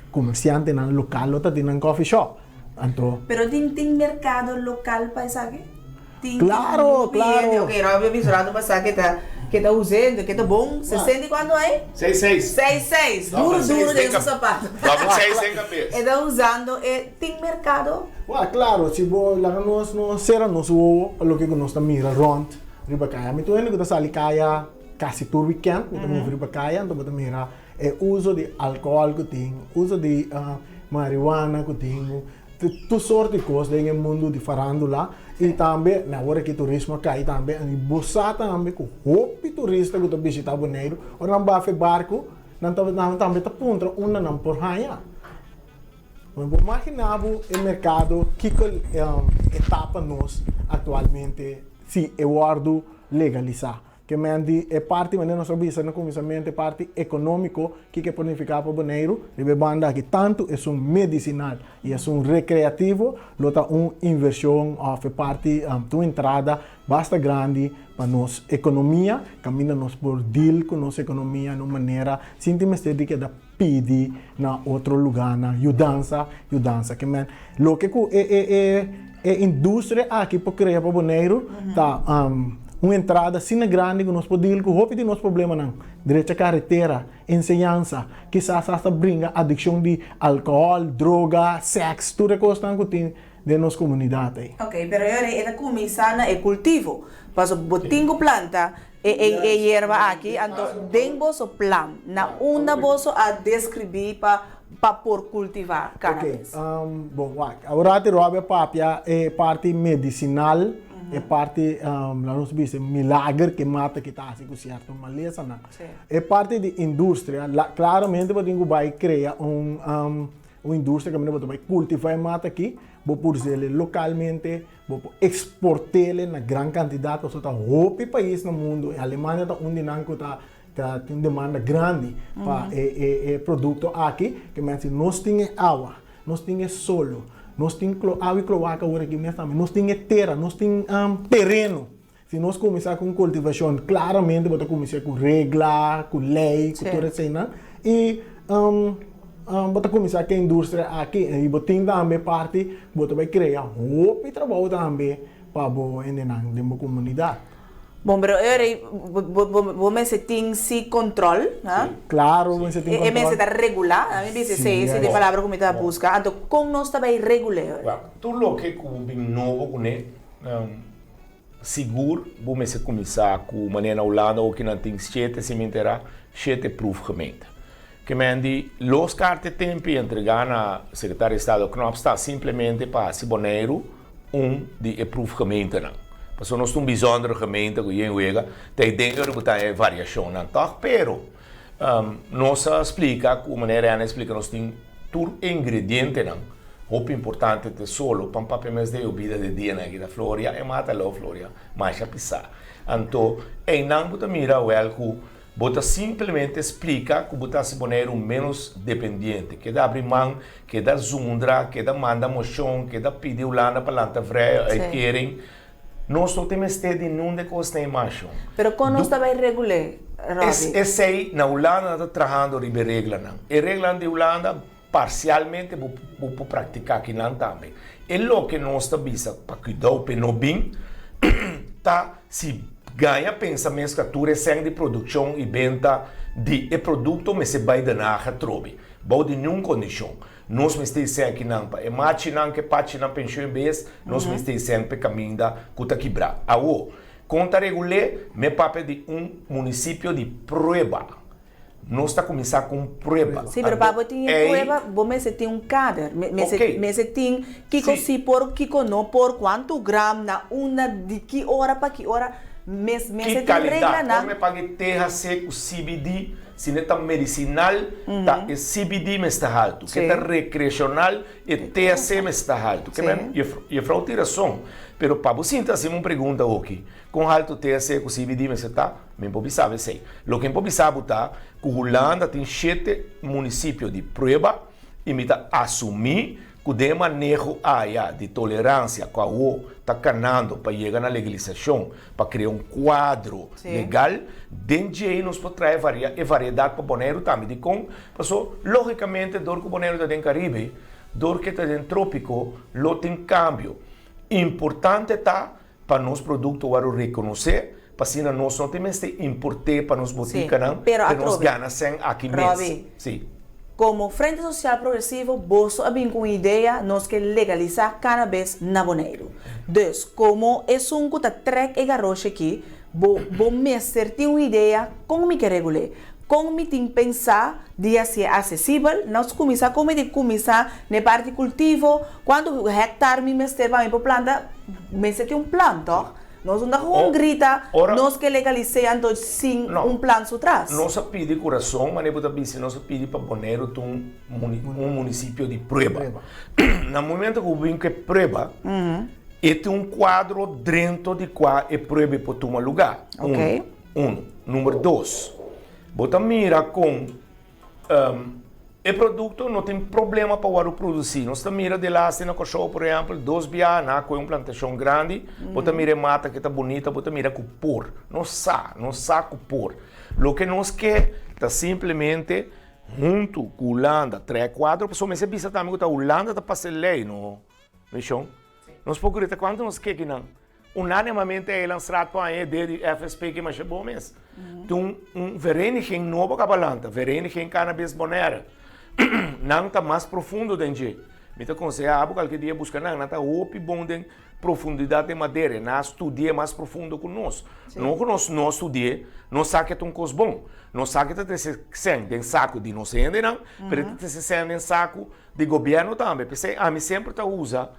komersiantenan lokal lo ta tin nan coffee shop. Anto. Pero tin tin merkado lokal pa esaki? Tin Claro, tin claro. Ok, Robbie a bisa rato pasá ke ta ke ta usendo, ke ta bon. Sesenta i kuantu ai? Seis seis. Seis seis. Duro duro den su sapato. Double seis den kabes. E ta usando e tin merkado? Wak, claro, si bo laga nos no sera nos wowo pa loke ku nos ta mira rònt riba kaya. Mi tur hende ku ta sali kaya kasi tur wikènt, mi ta move riba kaya, anto bo ta mira E uso di alcohol cu tin, uso di marihuana cu tin, tur soort di cos den e mundo di farandula y tambe na ora ki turismo a cay tambe y bo sa tambe cu hopi turista cu ta bishita Boneiru ora nan bafa e barco nan ta nan tambe ta puntra unda nan por haya. Bo por imagina bo e mercado kico e ta pa nos actualmente si e wordo legalisa. Ke men di e parti manera nos a bisa na kuminsamentu e parti ekonómiko kiko e por nifiká pa Boneiru riba e banda aki tantu esun medisinal i esun rekreativo lo ta un invershon òf e parti ta un entrada basta grandi pa nos ekonomia kaminda nos por deal ku nos ekonomia na un manera sin tin mester di keda pidi na otro lugánan yudansa yudansa ke men loke ku e e e e industria aki por krea pa Boneiru ta un entrada asina grandi ku nos por deal ku hopi di nos problemanan, drecha karetera, enseñansa, kisas asta bringa adikshon di alkohòl, droga, sèks, tur e kosnan ku tin den nos komunidat ei. Ok, pero e ora ei e ta kuminsá na e kultivo, pasobra bo tin ku planta E e yerba aki, anto den boso plan, na unda boso a describi pa pa por cultiva cannabis? Ok, bon wak, awor ti Robbie a papia e parti medicinal, e parti laga nos bisa e milager ke mata ki ta hasi ku sierto malesanan. E parti di industria, claramente bo tin ku bai krea un un industria kaminda bo ta bai cultiva e mata aki, bo por us'e localmente, Bo por export'ele na gran cantidad pasobra ta hopi pais na mundo y Alemania ta un di nan cu ta ta tin demanda grandi pa e e e producto aki. Ke men si nos tin e awa, nos tin e solo, Nos tin awa i kloaka awor aki mes tambe. Nos tin e tera, nos tin tereno. Si nos kuminsá ku un kultivashon, klaramente bo ta kuminsá ku regla, ku lei, ku tur eseinan. I bo ta kuminsá ku e industria aki. I bo tin tambe parti, bo ta bai krea hopi trabou tambe pa bo hendenan den bo komunidat. Bon, pero e ora ei bo mester tin si control, ha? Claro, bo mester tin control. E mester ta regulá, a mi bisa esei, esei ta e palabra ku mi ta buska. Anto, kon nos ta bai regul'é e ora? Wak, tur loke ku bo bin nobo kuné, sigur bo mester kuminsá ku manera na Hulanda oki nan tin shete, si mi enterá, shete proefgemeente. Ke men di los karta e tempu i entregá na Sekretario di Estado Knops ta simplemente pa hasi Boneiru un di e proefgemeentenan. Pasobra nos ta un bijzondere gemeente ku yen wega ta e den ora ku ta e variashonnan tòg. Pero nos a splika ku manera Rene a splika nos tin tur e ingredientenan hopi importante te solo pan papia mes den e bida di dianan aki ta floria e mata lou floria masha pisá. Anto einan bo ta mira wèl ku Bo ta simplemente splika ku bo ta hasi Boneiru ménos dependiente. Keda abri man, keda zundra, keda manda moshon, keda pidi Hulanda pa lanta vrije uitkering. Nos no tin mester di niun de kosnan ei masho. Pero kon nos ta bai regul'é, Robby? Esei, na Hulanda nan ta trahando riba e reglanan. E reglanan di Hulanda parsialmente bo bo por praktiká akinan tambe. E loke nos ta bisa pa kuidou p'e no bin ta si gaña pensa mes ka tur e sèn di produkshon i benta di e produkto mester bai Den Haag atrobe. Bou di niun kondishon. Nos mester e sèn akinan pa e machinan ku e pachinan penshun bes, nos mester e sèn p'e kaminda ku ta kibrá. Awo, kon ta regul'é? Me papia di un munisipio di prueba. Nos ta kuminsá ku un prueba. Sí, pero pa bo tin e prueba, bo mester tin un kader. Mester mester tin kiko sí por, kiko no por, kuantu gram, na unda, di ki ora pa ki ora. Mester tin reglanan. Ki kalidat. Ora mi paga e THC ku CBD, si no ta medisinal, ta e CBD mester haltu. Ke ta rekreashonal, e THC mester ta haltu. Ke men, jefrou tin rason. Pero pa bo sinta hasi mi un pregunta hoki. Kon haltu THC ku CBD mester ta? Mi por bisa bo esei. Loke mi por bisa bo ta ku Hulanda tin shete munisipio di prueba i mi ta asumí ku den e maneho aya di toleransia ku awo ta kanando pa yega na legalisashon pa krea un kuadro legal, den djei nos por trae e variedat pa Boneiru tambe. Dikon? Paso lógikamente dor ku Boneiru ta den Karibe, dor ku e ta den trópiko lo tin kambio. Importante ta Pa nos produkto wòrdu rekonosé, pa asina nos no tin mester import'é pa nos botikanan, pero nos gana sèn aki mes. Robbie, Sí. komo Frente Sosial Progresivo boso a bin ku un idea, nos ke legalisá cannabis na Boneiru. Dus, komo esun ku ta trèk e garoshi aki, bo bo mester tin un idea kon mi ke regul'é. Kon mi tin pensá di hasié asesibel? Nos kuminsá kon mi tin kuminsá na e parti kultivo? Kuantu hèktar mi mester pa mi por planta? Mester tin un plan, tòg? Nos no ta gewoon grita, nos ke legalis'é anto sin un plan su tras. Nos a pidi ku rason, manera bo ta bisa, nos a pidi pa Boneiru ta un un munisipio di prueba. Na momento ku bo bin ku e prueba, e tin un kuadro drento di kua e prueba e por tuma lugá. Uno. Uno. Number dos, bo ta mira kon e produkto no tin problema pa wòrdu produsí. Nos ta mira de laatste na Kòrsou, por ehèmpel, dos biaha nan a kohe un plantashon grandi, bo ta mira e mata ke ta bunita, bo ta mira ku por. Nos sa, nos sa ku por. Loke nos ke ta simplemente huntu ku Hulanda trae kuadro, pasobra mester bisa tambe ku ta Hulanda ta pasa e lei, no, Mishon? Nos por grita kuantu nos ke kinan. Unanimamente Eilandsraad por haña e idea di FSP ke masha bon mes. Tin un un vereniging nobo kaba lanta, Vereniging Cannabis Bonaire. Nan ta mas profundo den dje. Mi ta konsehá abo kalke dia buska nan. Nan ta hopi bon den profundidat den materia. Nan a studi'é mas profundo ku nos. No ku nos no studi'é, nos sa ke ta un kos bon. Nos sa ke ta trese sèn den saku di nos hendenan, pero e ta trese sèn den saku di gobièrnu tambe. P'esei ami semper ta usa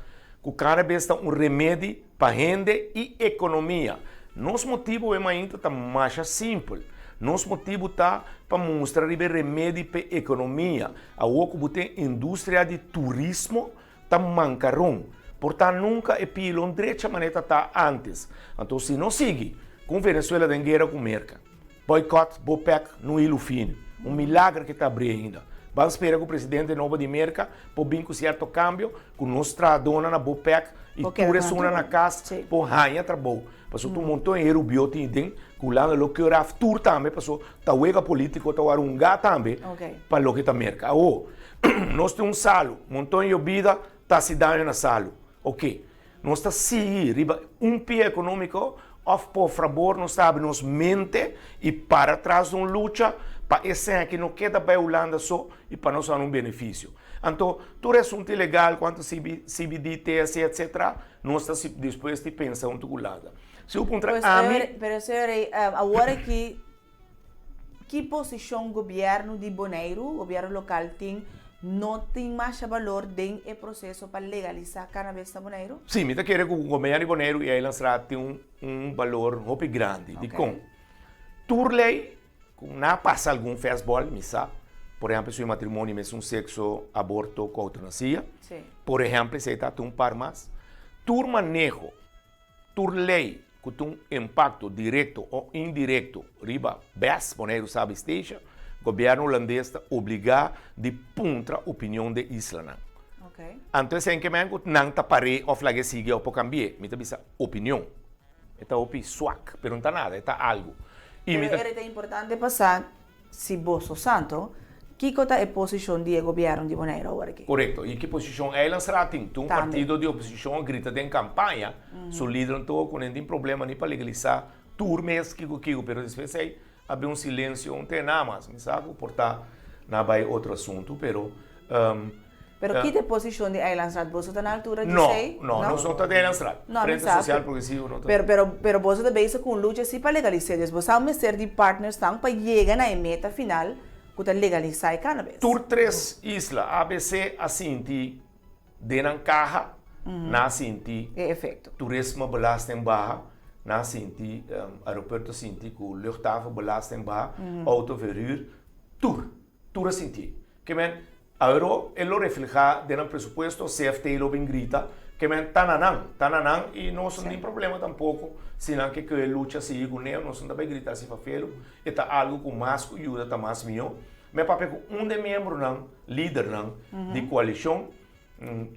ku cannabis ta un remedi pa hende i ekonomia. Nos motibu e mainta ta masha simpel. Nos motibu ta pa mustra riba e remedi p'e ekonomia. Awor ku bo tin industria di turismo ta mankaron. Por ta nunka e pilon drecha manera ta ta antes. Anto si nos sigui ku Venezuela den guera ku Merka. Boycott BOPEC no ilu fini. Un milager ke ta abri ainda. Ban spera ku presidente nobo di Merka por bin ku sierto kambio ku nos trahadónan na BOPEC i tur esunnan na kas por haña trabou. Pasobra tur monton e rubio tin den ku Hulanda lo keur af tur tambe pasobra ta wega polítiko ta wòrdu hungá tambe pa loke ta Merka. Awor, nos tin un salu, monton yobida ta hasi daño na salu. Oke, nos ta sigui riba un pia ekonómiko òf por frabor nos ta habri nos mente i para tras di un lucha pa e sèn aki no keda bai Hulanda so i pa nos haña un benefisio. Anto, tur e asuntu ilegal kuantu CBD, THC etcetera, nos ta dispuesto di pensa huntu ku Hulanda. Si bo puntra ami. Pero señor Rey, awor aki ki posishon gobièrnu di Boneiru, gobièrnu lokal tin, no tin masha balor den e proseso pa legalisá cannabis na Boneiru? Sí, mi ta kere ku gobièrnu di Boneiru i Eilandsraad tin un balor hopi grandi. Dikon? Tur lei ku na pasa algun fastball, mi sa, por ehèmpel si un matrimonio mesun sekso, aborto ku eutanasia, por ehèmpel esei ta un par mas. Tur maneho, tur lei ku tin un impakto direkto o indirekto riba bes, Boneiru, Saba i Statia, gobièrnu hulandes ta obligá di puntra opinion di e islanan. Anto esei ke men ku nan ta par'é òf lag'é sigui òf por kambi'é. Mi ta bisa opinion. E ta hopi swak, pero no ta nada, e ta algu. I mi ta. Pero ta importante pa sa si boso santo, kiko ta e posishon di e gobièrnu di Boneiru awor aki? Korekto. I ki posishon Eilandsraad tin? Tin un partido di oposishon a grita den kampaña, su lider anto ku nan tin problema ni pa legalisá tur mes kiko kiko, pero despues ei a bin un silensio, un te nada mas. Mi sa ku por ta na bai otro asuntu, pero. Pero ki ta e posishon di Eilandsraad? Boso ta na altura di esei? No, no, nos no ta di Eilandsraad. No, mi Frente sa. Sosial Progresivo no ta. Pero, pero, pero boso ta bezig ku un lucha si pa legalis'é. Dus boso a mester di partnersnan pa yega na e meta final ku ta legalisá e cannabis. Tur tres isla, ABC, a sinti den nan kaha, nan a sinti E efekto. turismebelasting baha, nan a sinti, aeropuerto a sinti ku luchthavenbelasting baha, autoverhuur, tur, tur a sinti. Ke men, Awero e lo reflehá den nan presupuesto, CFT lo bin grita, ke men ta na nan, ta na nan i nos no tin problema tampoko si nan ke ke lucha sigui ku neo, nos no ta bai grita si fafelu, e ta algu ku mas ku yuda ta mas mihó. Mi a papia ku un den miembronan, lidernan di koalishon,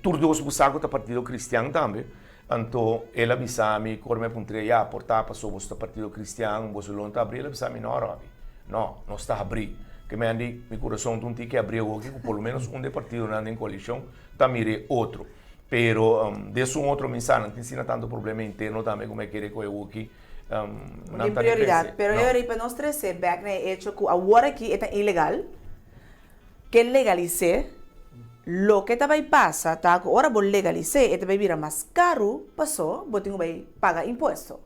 tur dos bo sa ku ta Partido Kristian tambe, anto el a bisa mi, kor mi a puntr'é, ya, por ta paso boso ta Partido Kristian, boso lo no ta abrí? El a bisa mi, no, Robbie, no, nos ta habrí. Ke mi a di, mi kurason ta un tiki abrí awoki ku por lo ménos un di e partidonan den koalishon ta mira e otro. Pero des un otro mi sa, nan tin asina tantu problema interno tambe ku mi a kere ku awoki nan ta ni prioridad. Pero e ora pa nos trese bèk na e echo ku awor aki e ta ilegal, ke legalis'é, loke ta bai pasa ta ku ora bo legalis'é e ta bai bira mas karu paso bo tin ku bai paga impuesto.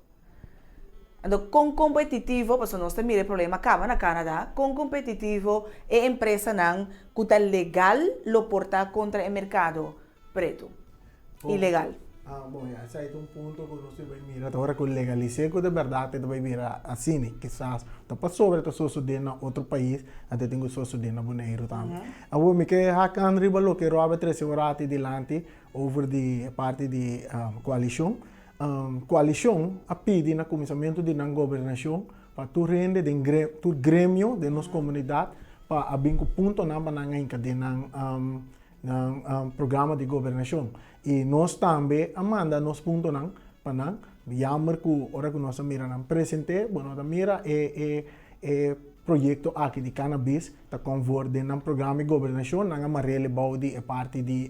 Anto kon kompetitivo, pasobra nos ta mira e problema kaba na Canada, kon kompetitivo e empresanan ku ta legal lo por ta kontra e merkado pretu, ilegal? Bon, ya, esei ta un punto ku nos tin bai mira, ta ora ku legalis'é ku di bèrdat e ta bai bira asina, kisas ta pasobra e ta sosodé na otro pais, anto e tin ku sosodé na Boneiru tambe. Awor mi ke hakan riba loke Robert trese un ratu dilanti over di e parti di koalishon. Koalishon a pidi na kuminsamentu di nan gobernashon pa tur hende den tur gremio den nos komunidat pa a bin ku puntonan pa nan a hinka den nan nan programa di gobernashon. I nos tambe a manda nos puntonan pa nan. Jammer ku ora ku nos a mira nan present'é, bo no ta mira e e e proyekto aki di cannabis ta konvor den nan programa di gobernashon. Nan a mar'el bou di e parti di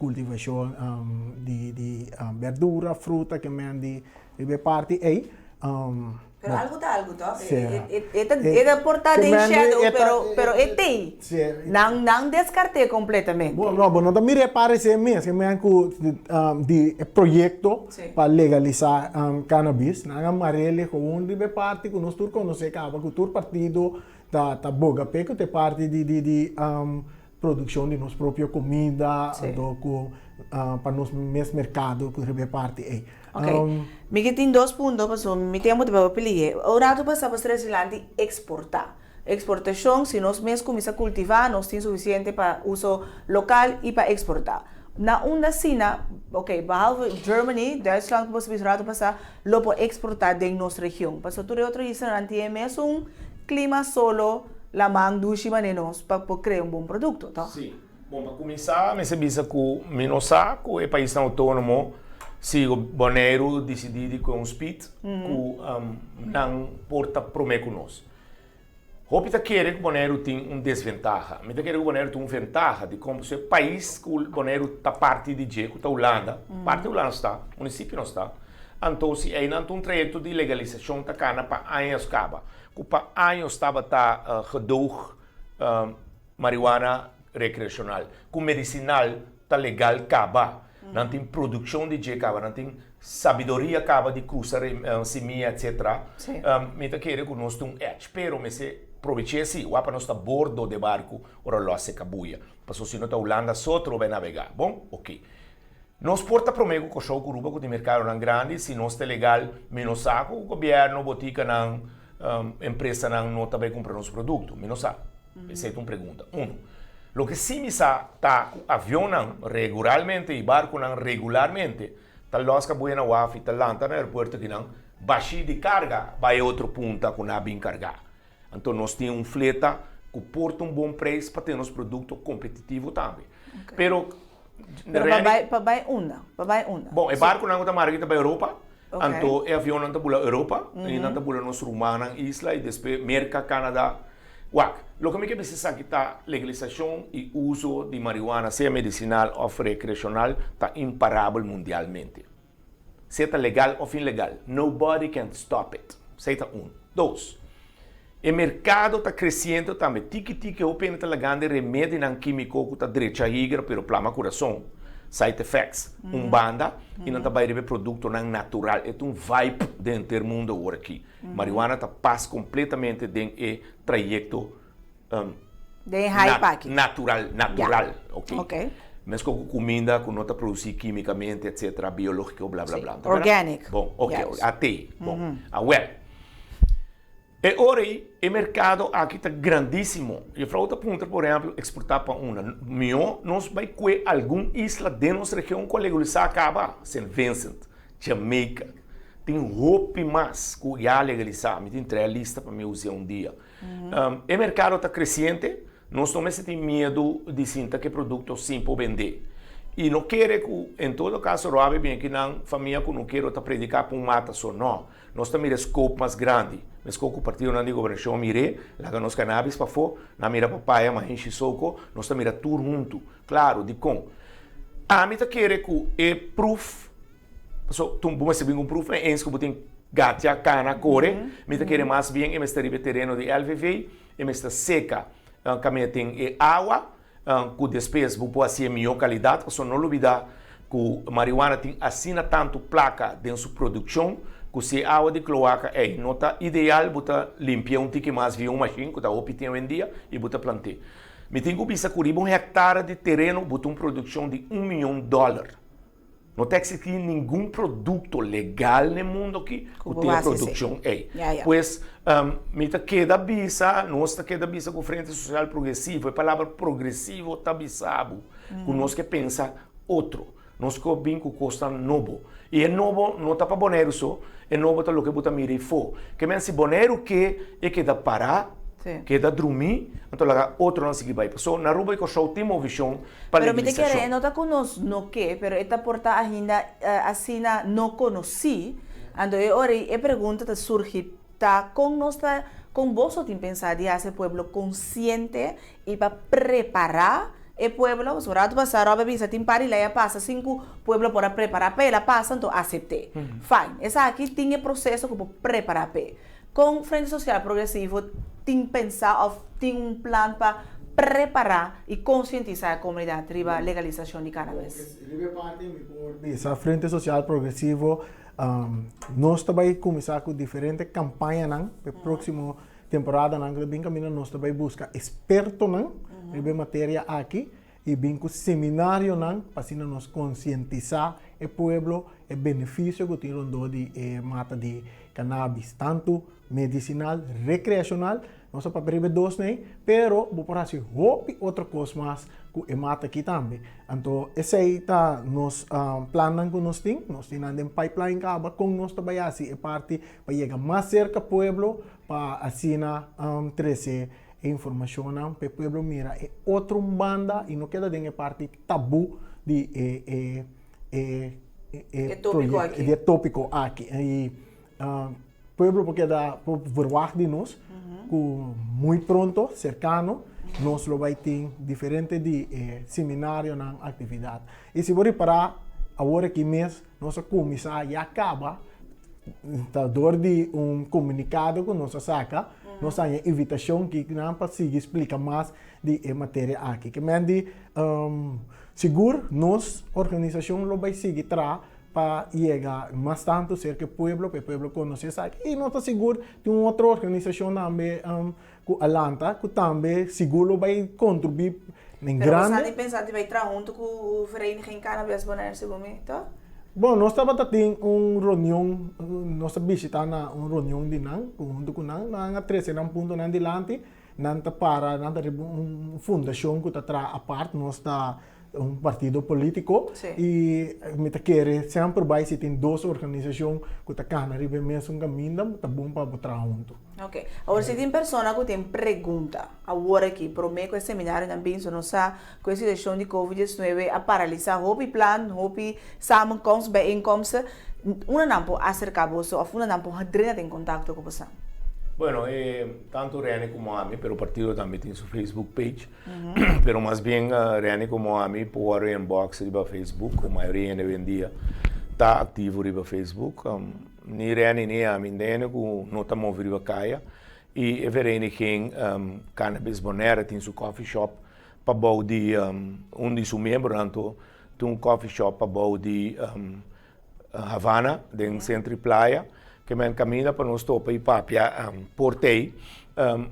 Kultivashon di di berdura, fruta ke men di riba e parti ei. Pero algu ta algu tòg? E ta e ta por ta den shadow pero pero e t'ei. Nan nan deskart'é kompletamente. Bo no bo no ta mira e paresé mes ke men ku di e proyekto pa legalisá cannabis. Nan a mar'el gewoon riba e parti ku nos tur konosé kaba ku tur partido ta ta boga p'e ku ta e parti di di di Produccion di nos propio comida, anto cu pa nos mes mercado cu riba e parti ey. Ok, mi ke tin dos punto pasobra mi tempo ta bai peliye. Un rato pasa bo stress dilanti exporta. Exportacion, si nos mes cuminsa cultiva nos tin suficiente pa uso local y pa exporta. Na unda asina, ok, behalve Germany, Duitsland cu bo bisa un rato pasa, lo por exporta den nos region. Pasobra tur e otro islanan tin e mesun clima solo. laman dushi manera nos pa por krea un bon produkto, tòg? Sí. Bon, pa kuminsá mester bisa ku mi no sa ku e paisnan outónomo si Boneiru disidí di kue un spit ku nan por ta promé ku nos. Hopi ta kere ku Boneiru tin un desventaha. Mi ta kere ku Boneiru tin un ventaha dikon pasobra e pais ku Boneiru ta parti di dje ku ta Hulanda, parti Hulanda sta, munisipio no sta, anto si einan ta un trayekto di legalisashon ta kana pa años kaba, ku pa años tabata gedoog Marihuana rekreashonal ku medisinal ta legal kaba. Nan tin produkshon di dje kaba, nan tin sabidoria kaba di krusa simia etsetera. Mi ta kere ku nos tin un edge, pero mester probeché si, wak pa nos ta bordo de barku ora lòs e kabuya. Pasobra si no ta Hulanda so trobe nabegá. Bon? Oké. Nos por ta promé ku Kòrsou ku Aruba ku tin merkadonan grandi, si nos ta legal mi no sa ku gobièrnu, botikanan, empresanan no ta bai kumpra nos produkto. Mi no sa. Esei ta un pregunta. Uno. Loke sí mi sa ta ku avionnan regularmente i barkunan regularmente ta lòs kabuya na waf i ta lanta na aeropuerto akinan bashí di karga bai e otro punta ku nan a bin kargá. Anto nos tin un fleta ku por ta un bon preis pa tene nos produkto kompetitivo tambe. Pero Pero pa bai, pa bai unda? Pa bai unda? Bon, e barkunan ku ta mara aki ta bai Europa. Anto e avionnan ta bula Europa i nan ta bula nos rumannan isla i despues Merka, Canada. Wak, loke mi ke bisa esaki ta legalisashon i uso di marihuana sea medisinal òf rekreashonal ta imparabel mundialmente. Sea ta legal òf ilegal, nobody can stop it. Esei ta un. Dos, e merkado ta kresiendo tambe. Tiki tiki hopi hende ta lagando e remedinan kímiko ku ta drecha higra pero plama kurason, side effects, un banda i nan ta bai riba e produktonan natural. E ta un vibe den henter mundo awor aki. Marihuana ta pas kompletamente den e trayekto Den e hype aki. Natural, natural, ok. Ok. Meskos ku kuminda ku no ta produsí kímikamente, etsetera, biológiko, bla bla bla. Organic. Bon, ok, a te. Bon, awèl. E ora ei, e merkado aki ta grandísimo. Jefrou ta puntra, por ehèmpel, eksportá pa unda? Mihó nos bai kue algun isla den nos region ku a legalisá kaba, Sint Vincent, Jamaica. Tin hopi mas ku ya a legalisá. Mi tin trae lista pa mi us'é un dia. E merkado ta kresiente, nos no mester tin miedu di sinta ku e produkto sin por bendé. I no kere ku, en todo kaso, Robbie bin aki nan famia ku no kero ta prediká pa un mata so, no. Nos ta mira e scope mas grandi. Meskos ku partidonan di gobernashon a mir'é, laga nos kanabis pafó, nan mira papaya, mahinshi, soko, nos ta mira tur huntu. Klaru, dikon? Ami ta kere ku e proof Paso tu bo mester bin ku un proof en eens ku bo tin gatia, kana, kore. Mi ta kere mas bien e mester riba e tereno di LVV, e mester seka kaminda tin e awa ku despues bo por hasi e mihó kalidat. Paso no lubida ku marihuana tin asina tantu plaka den su produkshon ku si e awa di kloaka ei no ta ideal bo ta limpia un tiki mas via un mashin ku ta hopi tin awendia i bo ta plant'é. Mi tin ku bisa ku riba un hektare di tereno bo ta un produkshon di un miyon dòler. No ta eksistí ningun produkto legal na e mundo aki ku tin e produkshon ei. Pues, mi ta keda bisa, nos ta keda bisa ku Frente Sosial Progresivo, e palabra progresivo ta bisa bo ku nos ke pensa otro. Nos ke bin ku kosnan nobo. I e nobo no ta pa Boneiru so, e nobo ta loke bo ta mira afó. Ke men si Boneiru ke e keda pará, keda drumí, anto laga otronan sigui bai. Pasobra na Aruba i Kòrsou tin movishon pa Pero mi ta kere, legalisashon. e no ta ku nos no ke, pero e ta por ta ainda asina no konosí. Anto e ora ei e pregunta ta surgi ta kon nos ta, kon boso tin pensá di hasi e pueblo konsiente i pa prepará e pueblo? Pasobra rato pasá Rob a bisa tin par di lei a pasa sin ku pueblo por a prepará p'e, el a pasa anto asept'é. Fine, esaki tin e proseso ku por prepará p'e. Kon Frente Sosial Progresivo tin pensá òf tin un plan pa prepará i konsientisá e komunidat riba legalisashon di kanabis? Riba e parti mi por bisa Frente Sosial Progresivo nos ta bai kuminsá ku diferente kampañanan pa e próksimo temporadanan ku ta bin kaminda nos ta bai buska ekspertonan riba e materia aki i bin ku seminarionan pa asina nos konsientisá e pueblo e benefisio ku tin rondó di e mata di kanabis, tantu medisinal, rekreashonal, nos a papia riba e dos nei, pero bo por hasi hopi otro kos mas ku e mata aki tambe. Anto esei ta nos plannan ku nos tin, nos tin nan den pipeline kaba kon nos ta bai hasi e parti pa yega mas serka pueblo pa asina trese. e informashonnan pa e pueblo mira e otro un banda i no keda den e parti tabú di e e e e tópiko aki. Di e tópiko aki. I pueblo por keda por verwagt di nos ku muy pronto, serkano, nos lo bai tin diferente di e seminarionan, aktividat. I si bo ripará awor aki mes nos a kuminsá ya kaba ta dor di un komunikado ku nos a saka, nos a haña invitashon kinan pa sigui splika mas di e materia aki. Ke men di sigur nos organisashon lo bai sigui traha pa yega mas tantu serka e pueblo, pa e pueblo konosé esaki. I nos ta sigur tin un otro organisashon tambe ku a lanta ku tambe sigur lo bai kontribuí den Pero grande. boso a pensa di bai traha huntu ku Vereniging Cannabis Bonaire segun mi, to? Bon, nos tabata tin un reunion, nos a bishita na un reunion di nan, huntu ku nan, nan a trese nan puntonan dilanti, nan ta para, nan ta riba un fundashon ku ta traha apart, nos ta un partido politico y mi ta kere semper bay si tin dos organisacion cu ta cana riba e mesun caminda ta bon pa bo traha hunto. Ok. Awor si tin persona cu tin pregunta awor aki prome cu e seminarionan bin so nos sa cu e situacion di covid 19 a paralisa hopi plan, hopi samenkomst, bijeenkomsten, unda nan por acerca boso of unda nan por drenta den contacto cu boso? Bueno, e tanto Rene como ami, pero partido tambe tin su Facebook page. Pero mas bien Renny como ami por inbox riba Facebook, ku mayoria hende hoy en dia ta aktivo riba Facebook. Ni Renny ni ami ndende ku no ta move riba kaya. I e vereniging Cannabis Bonaire tin su coffee shop pabou di un di su miembronan tin un coffee shop pabou di Havana, den sentro di playa, ke men kaminda pa nos topa i papia por tei.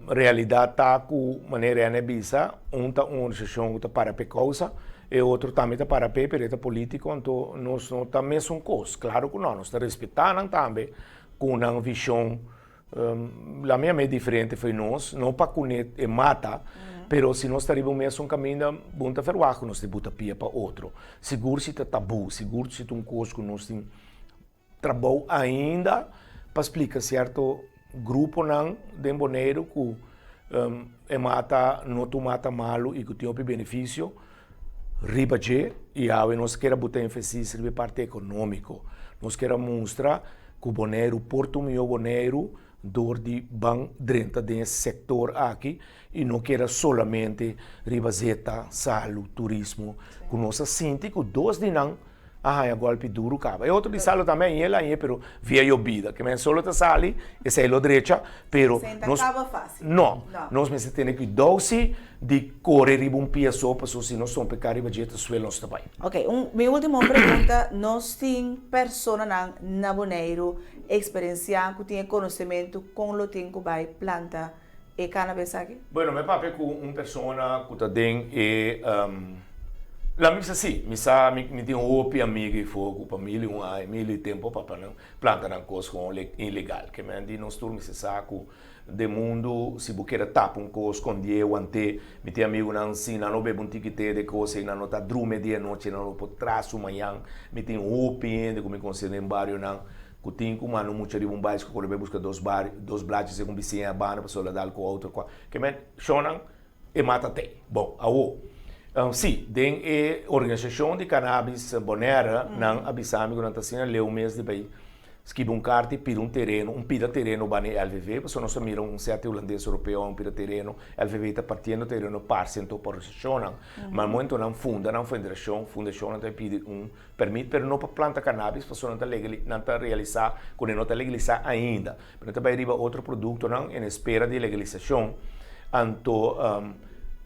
Realidat ta ku manera Rene a bisa, un ta un organisashon ku ta para p'e kousa, e otro tambe ta para p'e, pero e ta polítiko, anto nos no ta mesun kos. Klaro ku no, nos ta respetá nan tambe ku nan vishon La mia me diferente fo'i nos, no pa kuné e mata, pero si nos ta riba un mesun kaminda, bon ta verwagt ku nos ta buta pia pa otro. Sigur si ta tabú, sigur si ta un kos ku nos tin trabou ainda pa splika sierto gruponan den Boneiru ku e mata no ta un mata malu i ku tin hopi benefisio riba dje i awe nos kier a buta énfasis riba e parti ekonómiko. Nos kier a mustra ku Boneiru por ta un mihó Boneiru dor di ban drenta den e sektor aki i no keda solamente riba zeta, salu, turismo ku nos a sinti ku dos di nan a haña gòlpi duru kaba. E otro di salo tambe a yel a yel pero via yobida. Ke men solo ta sali, esei lo drecha, pero nos no, nos mester tene kuidou si di kore riba un pia so pasobra si nos trompe ka riba dje ta suel nos ta bai. Ok, un mi ultimo pregunta, nos tin personanan na Boneiru eksperensiá ku tin e konosementu kon lo tin ku bai planta e cannabis aki? Bueno, mi a papia cu un persona cu ta den e, la mi bisa si, mi sa, mi mi tin hopi amigo eyfo cu pa mil y un aña, mil y tempo pa pa nan planta nan cos gewoon ilegal. Ke men di nos tur mester sa cu den mundo si bo keda tapa un cos, scondié, want'é, mi tin amigonan si nan no bebe un tiki te de cos ey nan no ta drumi di anochi, nan no por traha su mañan. Mi tin hopi hende cu mi conoce den barionan Ku tin ku manda un mucha riba un baisko kore bai buska dos bar dos blachi segun bisiña a banda pasobra la dal ku outo kua ke men shonnan e mata tei. Bon awo si den e organisashon di cannabis Bonaire nan a bisa mi ku nan ta asina leu mes di bai skibi un karta i pidi un tereno un pida tereno banda e LVV pasobra nos a mira un sèt hulandes europeo a un pida tereno LVV ta partiendo tereno parse anto pa organisashonnan ma al momento nan funda nan federashon fundashonnan ta pidi un Permit pero no pa planta cannabis pasobra nan ta legali nan ta realisa cu nan no ta legalisa ainda pero nan ta bay riba otro productonan en espera di legalisacion anto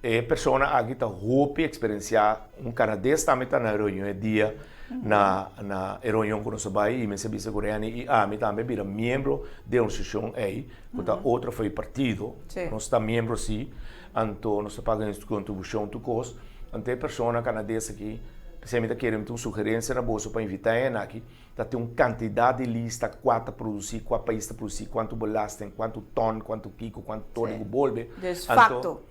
e persona aki ta hopi experiencia un canades tambe ta na e reunion e dia na na e reunion cu nos a bay y mester bisa cu Renny y ami tambe bira miembro di e organisacion ey cu ta otro for e partido nos ta miembro si anto nos ta paga nos contribucion tur cos anto e persona canades aki P'esei mi ta kere mi tin un sugerencia na boso pa invita e aki, ta tin un cantidad di lista cua ta produci, cua pais ta produci, cuanto belasting, cuanto ton, cuanto kico, cuanto tori cu bolbe. Dus facto.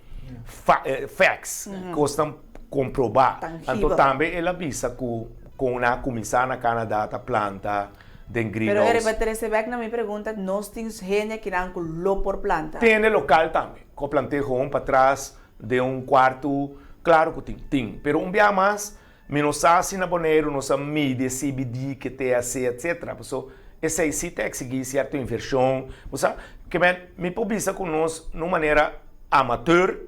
Facts, cosnan comproba. Anto tambe el a bisa cu con nan a cuminsa na Canada ta planta. den Pero greenhouse. riba trese bek na mi pregunta, nos tin hende kinan ku lo por planta? Tin hende lokal tambe ku a plant'é gewoon patras den un kuartu, klaro ku tin, tin. Pero un bia mas mi no sa si na Boneiru nos a midi e CBD, ke THC etcetera, paso esei si ta eksigí sierto invershon, bo sa. Ke men mi por bisa ku nos na un manera amateur,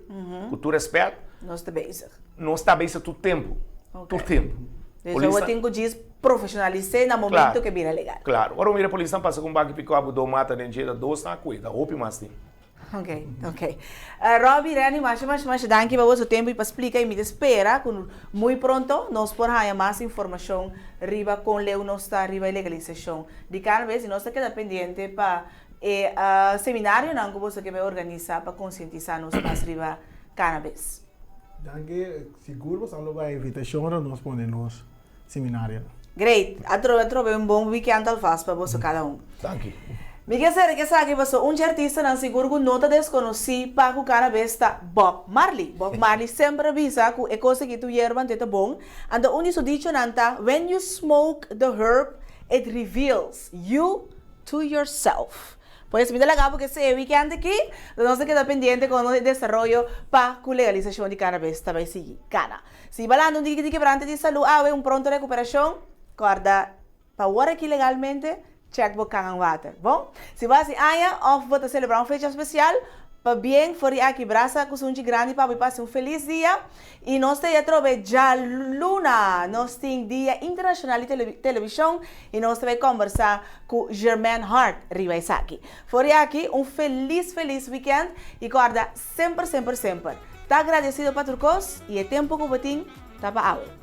ku tur rèspèt, Nos ta bezig. Nos ta bezig tur tempu, tur tempu. Dus awor tin ku djis profeshonalis'é na momento ku e bira legal. Klaro. Ora bo mira polisnan pasa ku un baki pikò abu do mata den dje ta dos nan a kuida, hopi mas tin. Ok, ok. Robby, Renny, masha masha masha danki pa boso tempu i pa splika i mi ta spera ku muy pronto nos por haña mas informashon riba kon leu nos ta riba e legalisashon di cannabis i nos ta keda pendiente pa e seminarionan ku boso ke bai organisa pa konsientisá nos mas riba cannabis. Danki, sigur boso a lo bai invitashon ora nos pone nos seminario. Great! Atrobe atrobe un bon weekend alvast pa boso kada un. Danki. Mi ke sera ke esaki paso un dje artistanan sigur ku no ta deskonosí pa ku cannabis ta Bob Marley. Bob Marley semper a bisa ku e kos aki tur yerba anto e ta bon. Anto un di su dichonan ta when you smoke the herb it reveals you to yourself. Pues mi ta laga bo ke e weekend aki, nos ta keda pendiente con e desaroyo pa cu legalisacion di cannabis ta bay sigui cana. Si balando un tiki di kebrante di salud awe un pronto recuperacion, corda pa wor aki legalmente check bo kangan water, bon? Si bo haci aña of bo ta celebra un fecha special, pabien for di aki brasa cu sunchi grandi pa bo y pasa un feliz dia. Y nos ta ya trobe djaluna nos tin Dia Internacional di Television y nos ta bay combersa cu Germaine Hart riba esaki. For di aki un feliz feliz weekend y corda semper semper semper ta agradecido pa tur cos y e tempo cu bo tin ta pa awe.